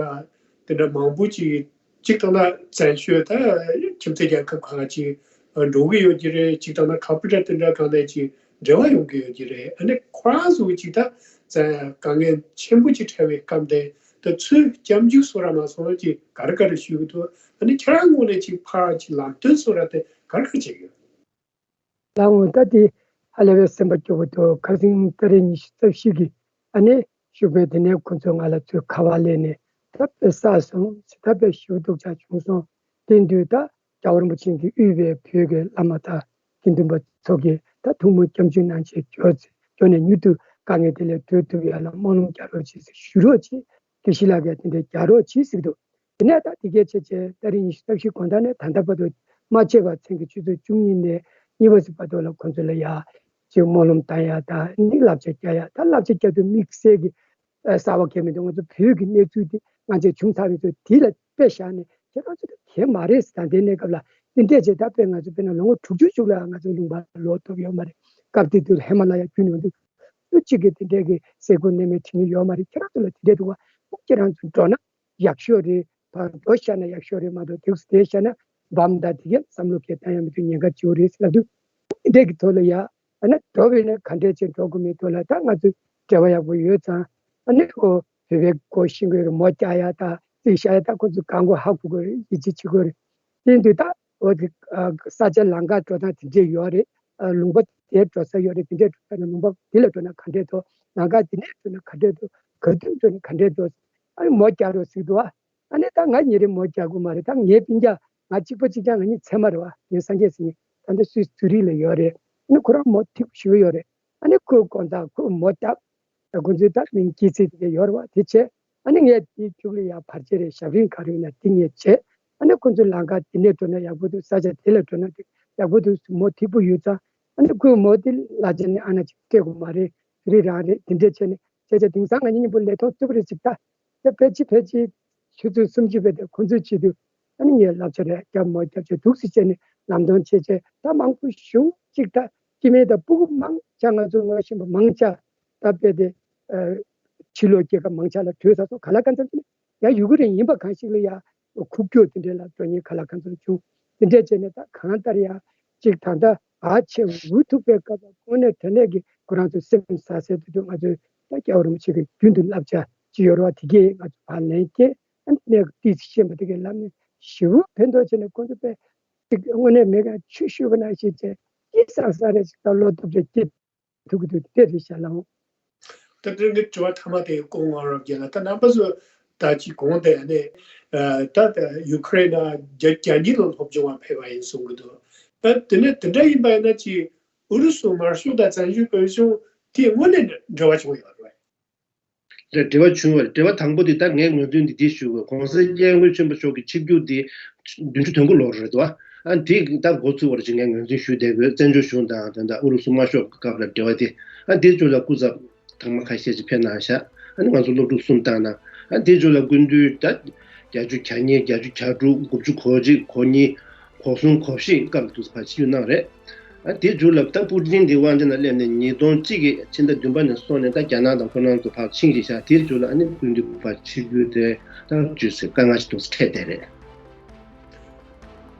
དེ་འདྲ་མང་པོ་ཅིག་གཅིག་ཐོག་ན་བཙན་བྱོལ་ད་ཁྱིམ་མཚེས་རྒྱལ་ཁབ་ཁག་ཅིག་འགྲོ་གི་ཡོད་ཀྱི་རེད། གཅིག་ཐོག་ན་ཁ་པར་དང་དེ་འདྲ་གང་ལ་ཅིག་འབྲེལ་བ་ཡོང་གི་ཡོད་ཀྱི་རེད། ཨ་ནི་ཁོ་རང་ཚོ་ཅིག་ད་བཙན་དཀའ་ངལ་ཆེན་པོ་ཅིག་འཕྲད་པའི་སྐབས་དེ་ད་ཚུར་སྐྱབས་འཇུག་བཟོ་ར་མ་སོང་ཅིག་ག་རེ་ག་རེ་ཞུ་གི་འདུག་ཨ་ནི་ཁྱེད་རང་ངོས་ནས་ཅིག་ཕར་ཅིག་ལམ་སྟོན་བཟོ་ར་དེ་ག་རེ་ག་རེ་བྱེད་ཀྱི་ཡོད། ལགས་འོང་། ད་དེ་ཧ་ལས་པའི་སེམས་པ་སྐྱོ་པོ་འདུག་ཁ་སང་ཏ་རིག་ཉི་ཤུ་རྩ་བཞི་གི་ཨ་ནི་ཞུགས་པའི་དེ་ནས་ཁོ་ཚོས་ང་ལ་ཚུར་ཁ་པར་སླེབས་ནས་ད་དཔེ་བསགས་སོང་ཟེར། ད་དཔེ་ཞེ་པོ་སྡུག་ཅག་བྱུང་སོང་། དེ་དུས་ད་རྒྱལ་བ་རིན་པོ་ཆེ་གིས་དབུས་པའི་བོད་ཀྱི་བླ་མ་དང་དགེ་འདུན་པ་ཚོ་གིས་ད་ཐུགས་སྨོན་སྐྱབས་འཇུག་གནང་བྱས་འབྱོར་ཚེ་འབྱོར་ནས་མྱུར་དུ་དཀའ་ངལ་དེ་ལས་གྲོལ་ཐུབ་ཡ་ལ་སྨོན་ལམ་རྒྱག་རོགས་གྱིས་ཟེར་ཞུ་རོགས་གྱིས། དགེ་བཤེས་ལགས་ཀྱིས་དེ་འདྲའི་རྒྱག་རོགས་གྱིས་ཟེར་གྱི་འདུག་དེ་ནས་ད་དེ་གའི་ཆེ་ཆེ་ཏ་རིག་ཉི་ཤུ་རྩ་བཞི་དགོང་དག་ནས་ད་ལྟ་བར་དུ་མ་ཆད་པར་མཚན་གྱི་ཆུ་ཚོད་བཅུ་གཉིས་ནས་གཉིས་པ་ཟིག་བར་དུ་ལ་ཁོང་ཚོ་ལ་ཡ་ཅིག་སྨོན་ལམ་བཏང་ཡ་དང་ནི་བསླབ་བྱ་རྒྱག་ཡ། ད་བསླབ་བྱ་རྒྱག་དུས་དམིགས་བསལ་གྱི་གསར་བ་གལ་མི་འདུག་ང་ཚོ་བོད་ཀྱི་གནས་ཚུལ་དེ་ང་ཚོས་བྱུང་ཚར་བའི་ཚོ་དེ་ལ་དཔེ་བཞག་ནས་ཁྱེད་རང་ཚོ་དེ་གལ་མ་རེད་ཟེར། ད་ལྟའི་གནས་སྐབས་ལ་དེ་འདྲས་བྱས་ད་དཔེ་ང་ཚོ་དཔེར་ན་ལོ་ངོ་དྲུག་ཅུ་ཅིག་ལ་ང་ཚོ་ལུང་པ་ལོག་ཐུབ་ཡོད་མ་རེད། སྐབས་དེ་དུས་ལ་ཧི་མ་ལ་ཡ་བརྒྱུད་ནས་འདུག་སུ་གཅིག་གིས་དེ་འདྲས་ཀྱི་ཟས་གོས་གནས་མལ་ཁྲིད་མྱོང་ཡོད་མ་རེད། ཁྱེད་རང་ཚོ་ལ་དེ་འདྲས་འདུག་བ། ཁྱེད་རང་ཚོ་འགྲོ་ན་ཡག་ཤོས་རེད། ཕར་འགྲོ་བཞག་ན་ཡག་ཤོས་རེད་མ་གཏོགས་དུས་སུ་བསྡད་བཞག་ན་བམ་དང་དེ་གས་བསམ་བློ་གས་བཏང་ཡ་མི་འདུག་ཉེན་ཁ་ཆེ་བོ་རེད་ཟེར་ལབ་དུས་དེ་འདྲས་ཀྱི་ཐོག་ལ་ཡ་ཨ་ནི་འགྲོ་བས་ན་ག་འདྲས་བྱས་འགྲོ་དགོས་མིན་ཐོག་ལ་ད་ང་ཚོ་འབྲེལ་བ་ཡག་པོ་ཡོད་ཙང་ཨ་ནི་ཁོ་བོད་པའི་སྒོ་ཤེས་དགོས་རེད། མོ་རྒྱག་ཡ་དང་རྩིས་བཞག་ཡ་ད་ཁོ་ཚོ་གང་དགོས་ཧ་གོ་དགོས་རེད། ཡིད་ཆེས་བྱེད་དགོས་རེད། དེ་ཡིན་དུས་ད། འོ་དེ་ས་ཆ་ལམ་ཁ་འགྲོ་སྟངས་དེ་འདྲས་ཡོད་རེད། ལུང་པ་དེ་འགྲོ་ས་ཡོད་རེད། དེ་འདྲས་འགྲོ་ས་ན་ལུང་པ་དེ་ལ་འགྲོ་ན་ག་འདྲས་འདུག་ལམ་ཁ་དེ་ནས་འགྲོ་ན་ག་འདྲས་འདུག་ག་དུས་འགྲོ་ན་ག་འདྲས་འདུག་ཨ་ནི་མོ་རྒྱག་རོགས་ཟེར་འདུག་ཨ་ནི་ད་ང་ཉིན་རེ་མོ་རྒྱག་གི་མ་རེད། ད་ངའི་སྤུན་ཀྱག་ང་གཅིག་པ་གཅིག་རྐྱང་ང་གཉིས་ཚད་མ་རེད་བ། ཡིན་སངས་རྒྱས་ཟེར་ནི་ད་ལྟ་སུད་ཙུ་རིག་ལ་ཡོད་རེད། ཨ་ནི་ཁོ་རང་མོ་ཐིག་པོ་ཞེ་པོ་ཡོད་རེད། ཨ་ནི་ཁོའི་དགོང་དག་ཁོས་མོ་བཏབ། ད་ཁོ་ཚོའི་ད་མིང་སྐྱེས་ཚེས་དེ་ག་ཡོད་རེད་བ། དེ་བྱས་ཨ་ནི་ངས་དེའི་རྒྱུགས་ལ་ཡ་བར་ཆད་རེད། ཞབས་རིམ་ག་རེ་ཡོད་ན་དེ་ངས་བྱས། ཨ་ནི་ཁོ་ཚོའི་ལམ་ཁ་དེ་ནས་འགྲོ་ན་ཡག་པོ་འདུག་ས་ཆ་དེ་ལ་འགྲོ་ན་དེ་ཡག་པོ་འདུག་མོ་ཐིག་པོ་ཡོད་ཙང་ཨ་ནི་ཁོའི་མོ་དེ་ལ་ཅན་ནི་ཨ་ན་ཅིག་སྤྲད་དགོས་མ་རེད། དེ་རིགས་རང་རེད། དེ་འདྲས་བྱས་ནས་བྱས་བྱས་དེང་སང་ང་གཉིས་མཉམ་པོ་ལས་ཐོག་བཙུགས་པ་རེད་ཅིག་ད་ དེ་ཕལ་ཆེར་ཕལ་ཆེར་ཆུ་ཚོད་སུམ་ཅུ་བས་དེ་ཁོང་ཚོའི་ཆེད་དུ་ཨ་ནི་ངས་བསླབ་བྱ་རེ་རྒྱབ་མ་རྒྱབ་བྱས་འདུག་སེ་བྱས་ནས་ལམ་སྟོན་བྱས་བྱས། ད་མང་པོ་ཞེ་པོ་ཅིག་ད་སྐྱེ་དམན་དང་སྤུ་གུ་མང་ཆེ་ང་ཚོ་ངོ་ཤེས་པ་མང་ཆེ་ད་དཔེ་དེ་ཕྱི་ལོགས་སྐྱེས་སྐར་མང་ཆེ་ལ་བྲོས་ཚར་སོང་། ག་ལ་གང་འཚམ་ཅིག་ཡང་ཡུ་གུར་ཡིན་པ་གང་ཞིག་ལ་ཡང་ཁུག་ཀྱོག་དེ་འདྲ་ལ་འགྲོ་མཁན་ག་ལ་གང་འཚམ་བྱུང་། དེ་འདྲ་བྱས་ནས་ད་གང་ལྟར་ཡང་ཅིག་ད་ལྟ་ཨ་ཆེ་འུ་ཐུག་པའི་སྐབས་ལ་དངོས་གནས་དྲང་གནས་ཀྱི་ཁོ་རང་ཚོ་སེམས་ཟ་ཟེར་དུས་ང་ཚོས་ད་སྐྱབས་མགོན་རིན་པོ་ཆེ་གི་རྒྱུན་དུ་བསླབ་བྱ་ཅིག་ཡོད་རེད་བ། དེ་གས་ང་ཚོ་ཕར་ལེན་ཏེ་ཨ་ནི་གནས་སྐབས་ཏོག་ཙམ་ཤེས་པ་དེ་གས་ལམ་ནས་ཞེ་པོ་ཕན་ཐོགས་བྱས་ནས་ཁོང་ཚོ་དཔེ་ཅིག་དངོས་གནས་མི་ག་ཆོས་ཞུས་པ་ནང་བཞིན་བྱས་ཅི་བསམ་ས་རེ་ཅིག་ད་བློ་སྟོབས་ཅིག་སྐྱེ་ཐུབ་ཀྱི་འདུག་དེ་རེད་ཤག་ལགས། ད་དེ་ངའི་དྲི་བ་མཐའ་མ་དེ་སྐུ་ངོ་རབ་རྒྱས་ལགས། ད་རྣམ་པ་ཚོ་ད་ཅིག་གོང་དེ་ནས་ད་ཡུ་ཁུ་རེན་ན་རྒྱ་རྒྱ་གཉིས་ལ་སློབ་སྦྱོང་བ་ཕེབས་པ་ཡིན་གསུང་གི་འདུག་ད་དེ་ནས་དེ་འདྲ་ཡིན་པ་ཡིན་ན་ཅིག་ཨུ་རུ་སུ་དམར་ཤོག་དང་བཙན་བྱོལ་བོད་གཞུང་དེ་དངོས་གནས་འབྲེལ་བ་བྱུང་ཡོད་རེད། ལ་འབྲེལ་བ་བྱུང་བ་རེད། འབྲེལ་བ་དང་པོ་དེ་ད་ངས་ངོས་འཛིན་འདི་འདི་ཞུ་དགོས། གོང་ས་སྐྱབས་མགོན་ཆེན་པོ་མཆོག་གི་ཆིབས་བསྒྱུར་དེ་བདུན་ཅུ་དོན་དགུ་ལོར་རེད་དོ། ཨ་དེ་ད་འགོ་ཚུགས་པར་ཅིག་ངས་ངོས་འཛིན་ཞུ་བསྡད་དགོས། བཙན་བྱོལ་གཞུང་དང་ད་ལྟ་ཨུ་རུ་སུ་དམར་ཤོག་གི་སྐབས་ལ་འབྲེལ་བ་དེ། ཨ་དེ་ཚོ་ལ་སྐུ་ཚབ་ཐེངས་མ་ཁ་ཤས་ཅིག་ཕེབས་གནང་ཤག་ཨ་ནི་ང་ཚོ་སློབ་ཕྲུག་གསུམ་བཏང་ན། ཨ་དེ་ཚོ་ལ་སྐུ་མདུན་ད་བརྒྱད་ཅུ་གྱ་གཉིས། བརྒྱད་ཅུ་གྱ་དྲུག། དགུ་བཅུ་གོ་གཅིག། གོ་གཉིས། གོ་གསུམ། གོ་བཞི་སྐབས་ལ་དུས་སུ་ཕར་ཆིབས་བསྒྱུར་གནང་རེད། ཨ་དེ་མཇུག་ལ་ད་པུ་ཏིན་དེ་དབང་ཆེན་ལ་སླེབས་ནས་ཉིས་སྟོང་གཅིག་གི་ཕྱི་ཟླ་བདུན་པ་ནས་སོང་ནས་ད་རྒྱ་ནག་དང་ཁོ་རང་ཚོ་ཕར་ཕྱིན་ཞིག་ཤག་དེའི་མཇུག་ལ་ཨ་ནི་སྐུ་མདུན་ཕར་ཆིབས་བསྒྱུར་དེ་ད་བཅུ་ཚེ་དཀའ་ངལ་ཞིག་འདུག་སེ་འཕྲད་བསྡད་རེད།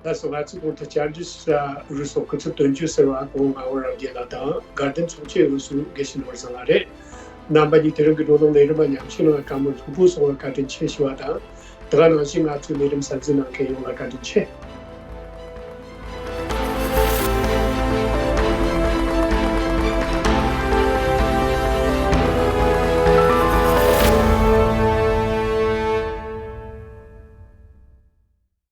ད་སོ་ང་ཚོ་གོང་དུ་བཅར་འདྲི་ཨུ་རུ་སུ་སྐུ་ཚབ་དོན་གཅོད་ཟུར་པ་སྐུ་ངོ་ངག་དབང་རབ་རྒྱས་ལགས་དང་དགའ་ལྡན་ཚོགས་ཆེན་ཨུ་རུ་སུ་དགེ་བཤེས་ནོར་བཟང་ལགས་རེད། རྣམ་པ་གཉིས་དེ་རིང་གི་བགྲོ་གླེང་ལས་རིམ་ལ་མཉམ་ཞུགས་གནང་བའི་བཀའ་མོལ་ལྷུག་པོ་གསུང་བར་བཀའ་དྲིན་ཆེ་ཞུ་བ་དང་། དེ་ག་ནང་བཞིན་ང་ཚོའི་ལས་རིམ་གསན་གཟིགས་གནང་མཁན་ཡོངས་ལ་བཀའ་དྲིན་ཆེ།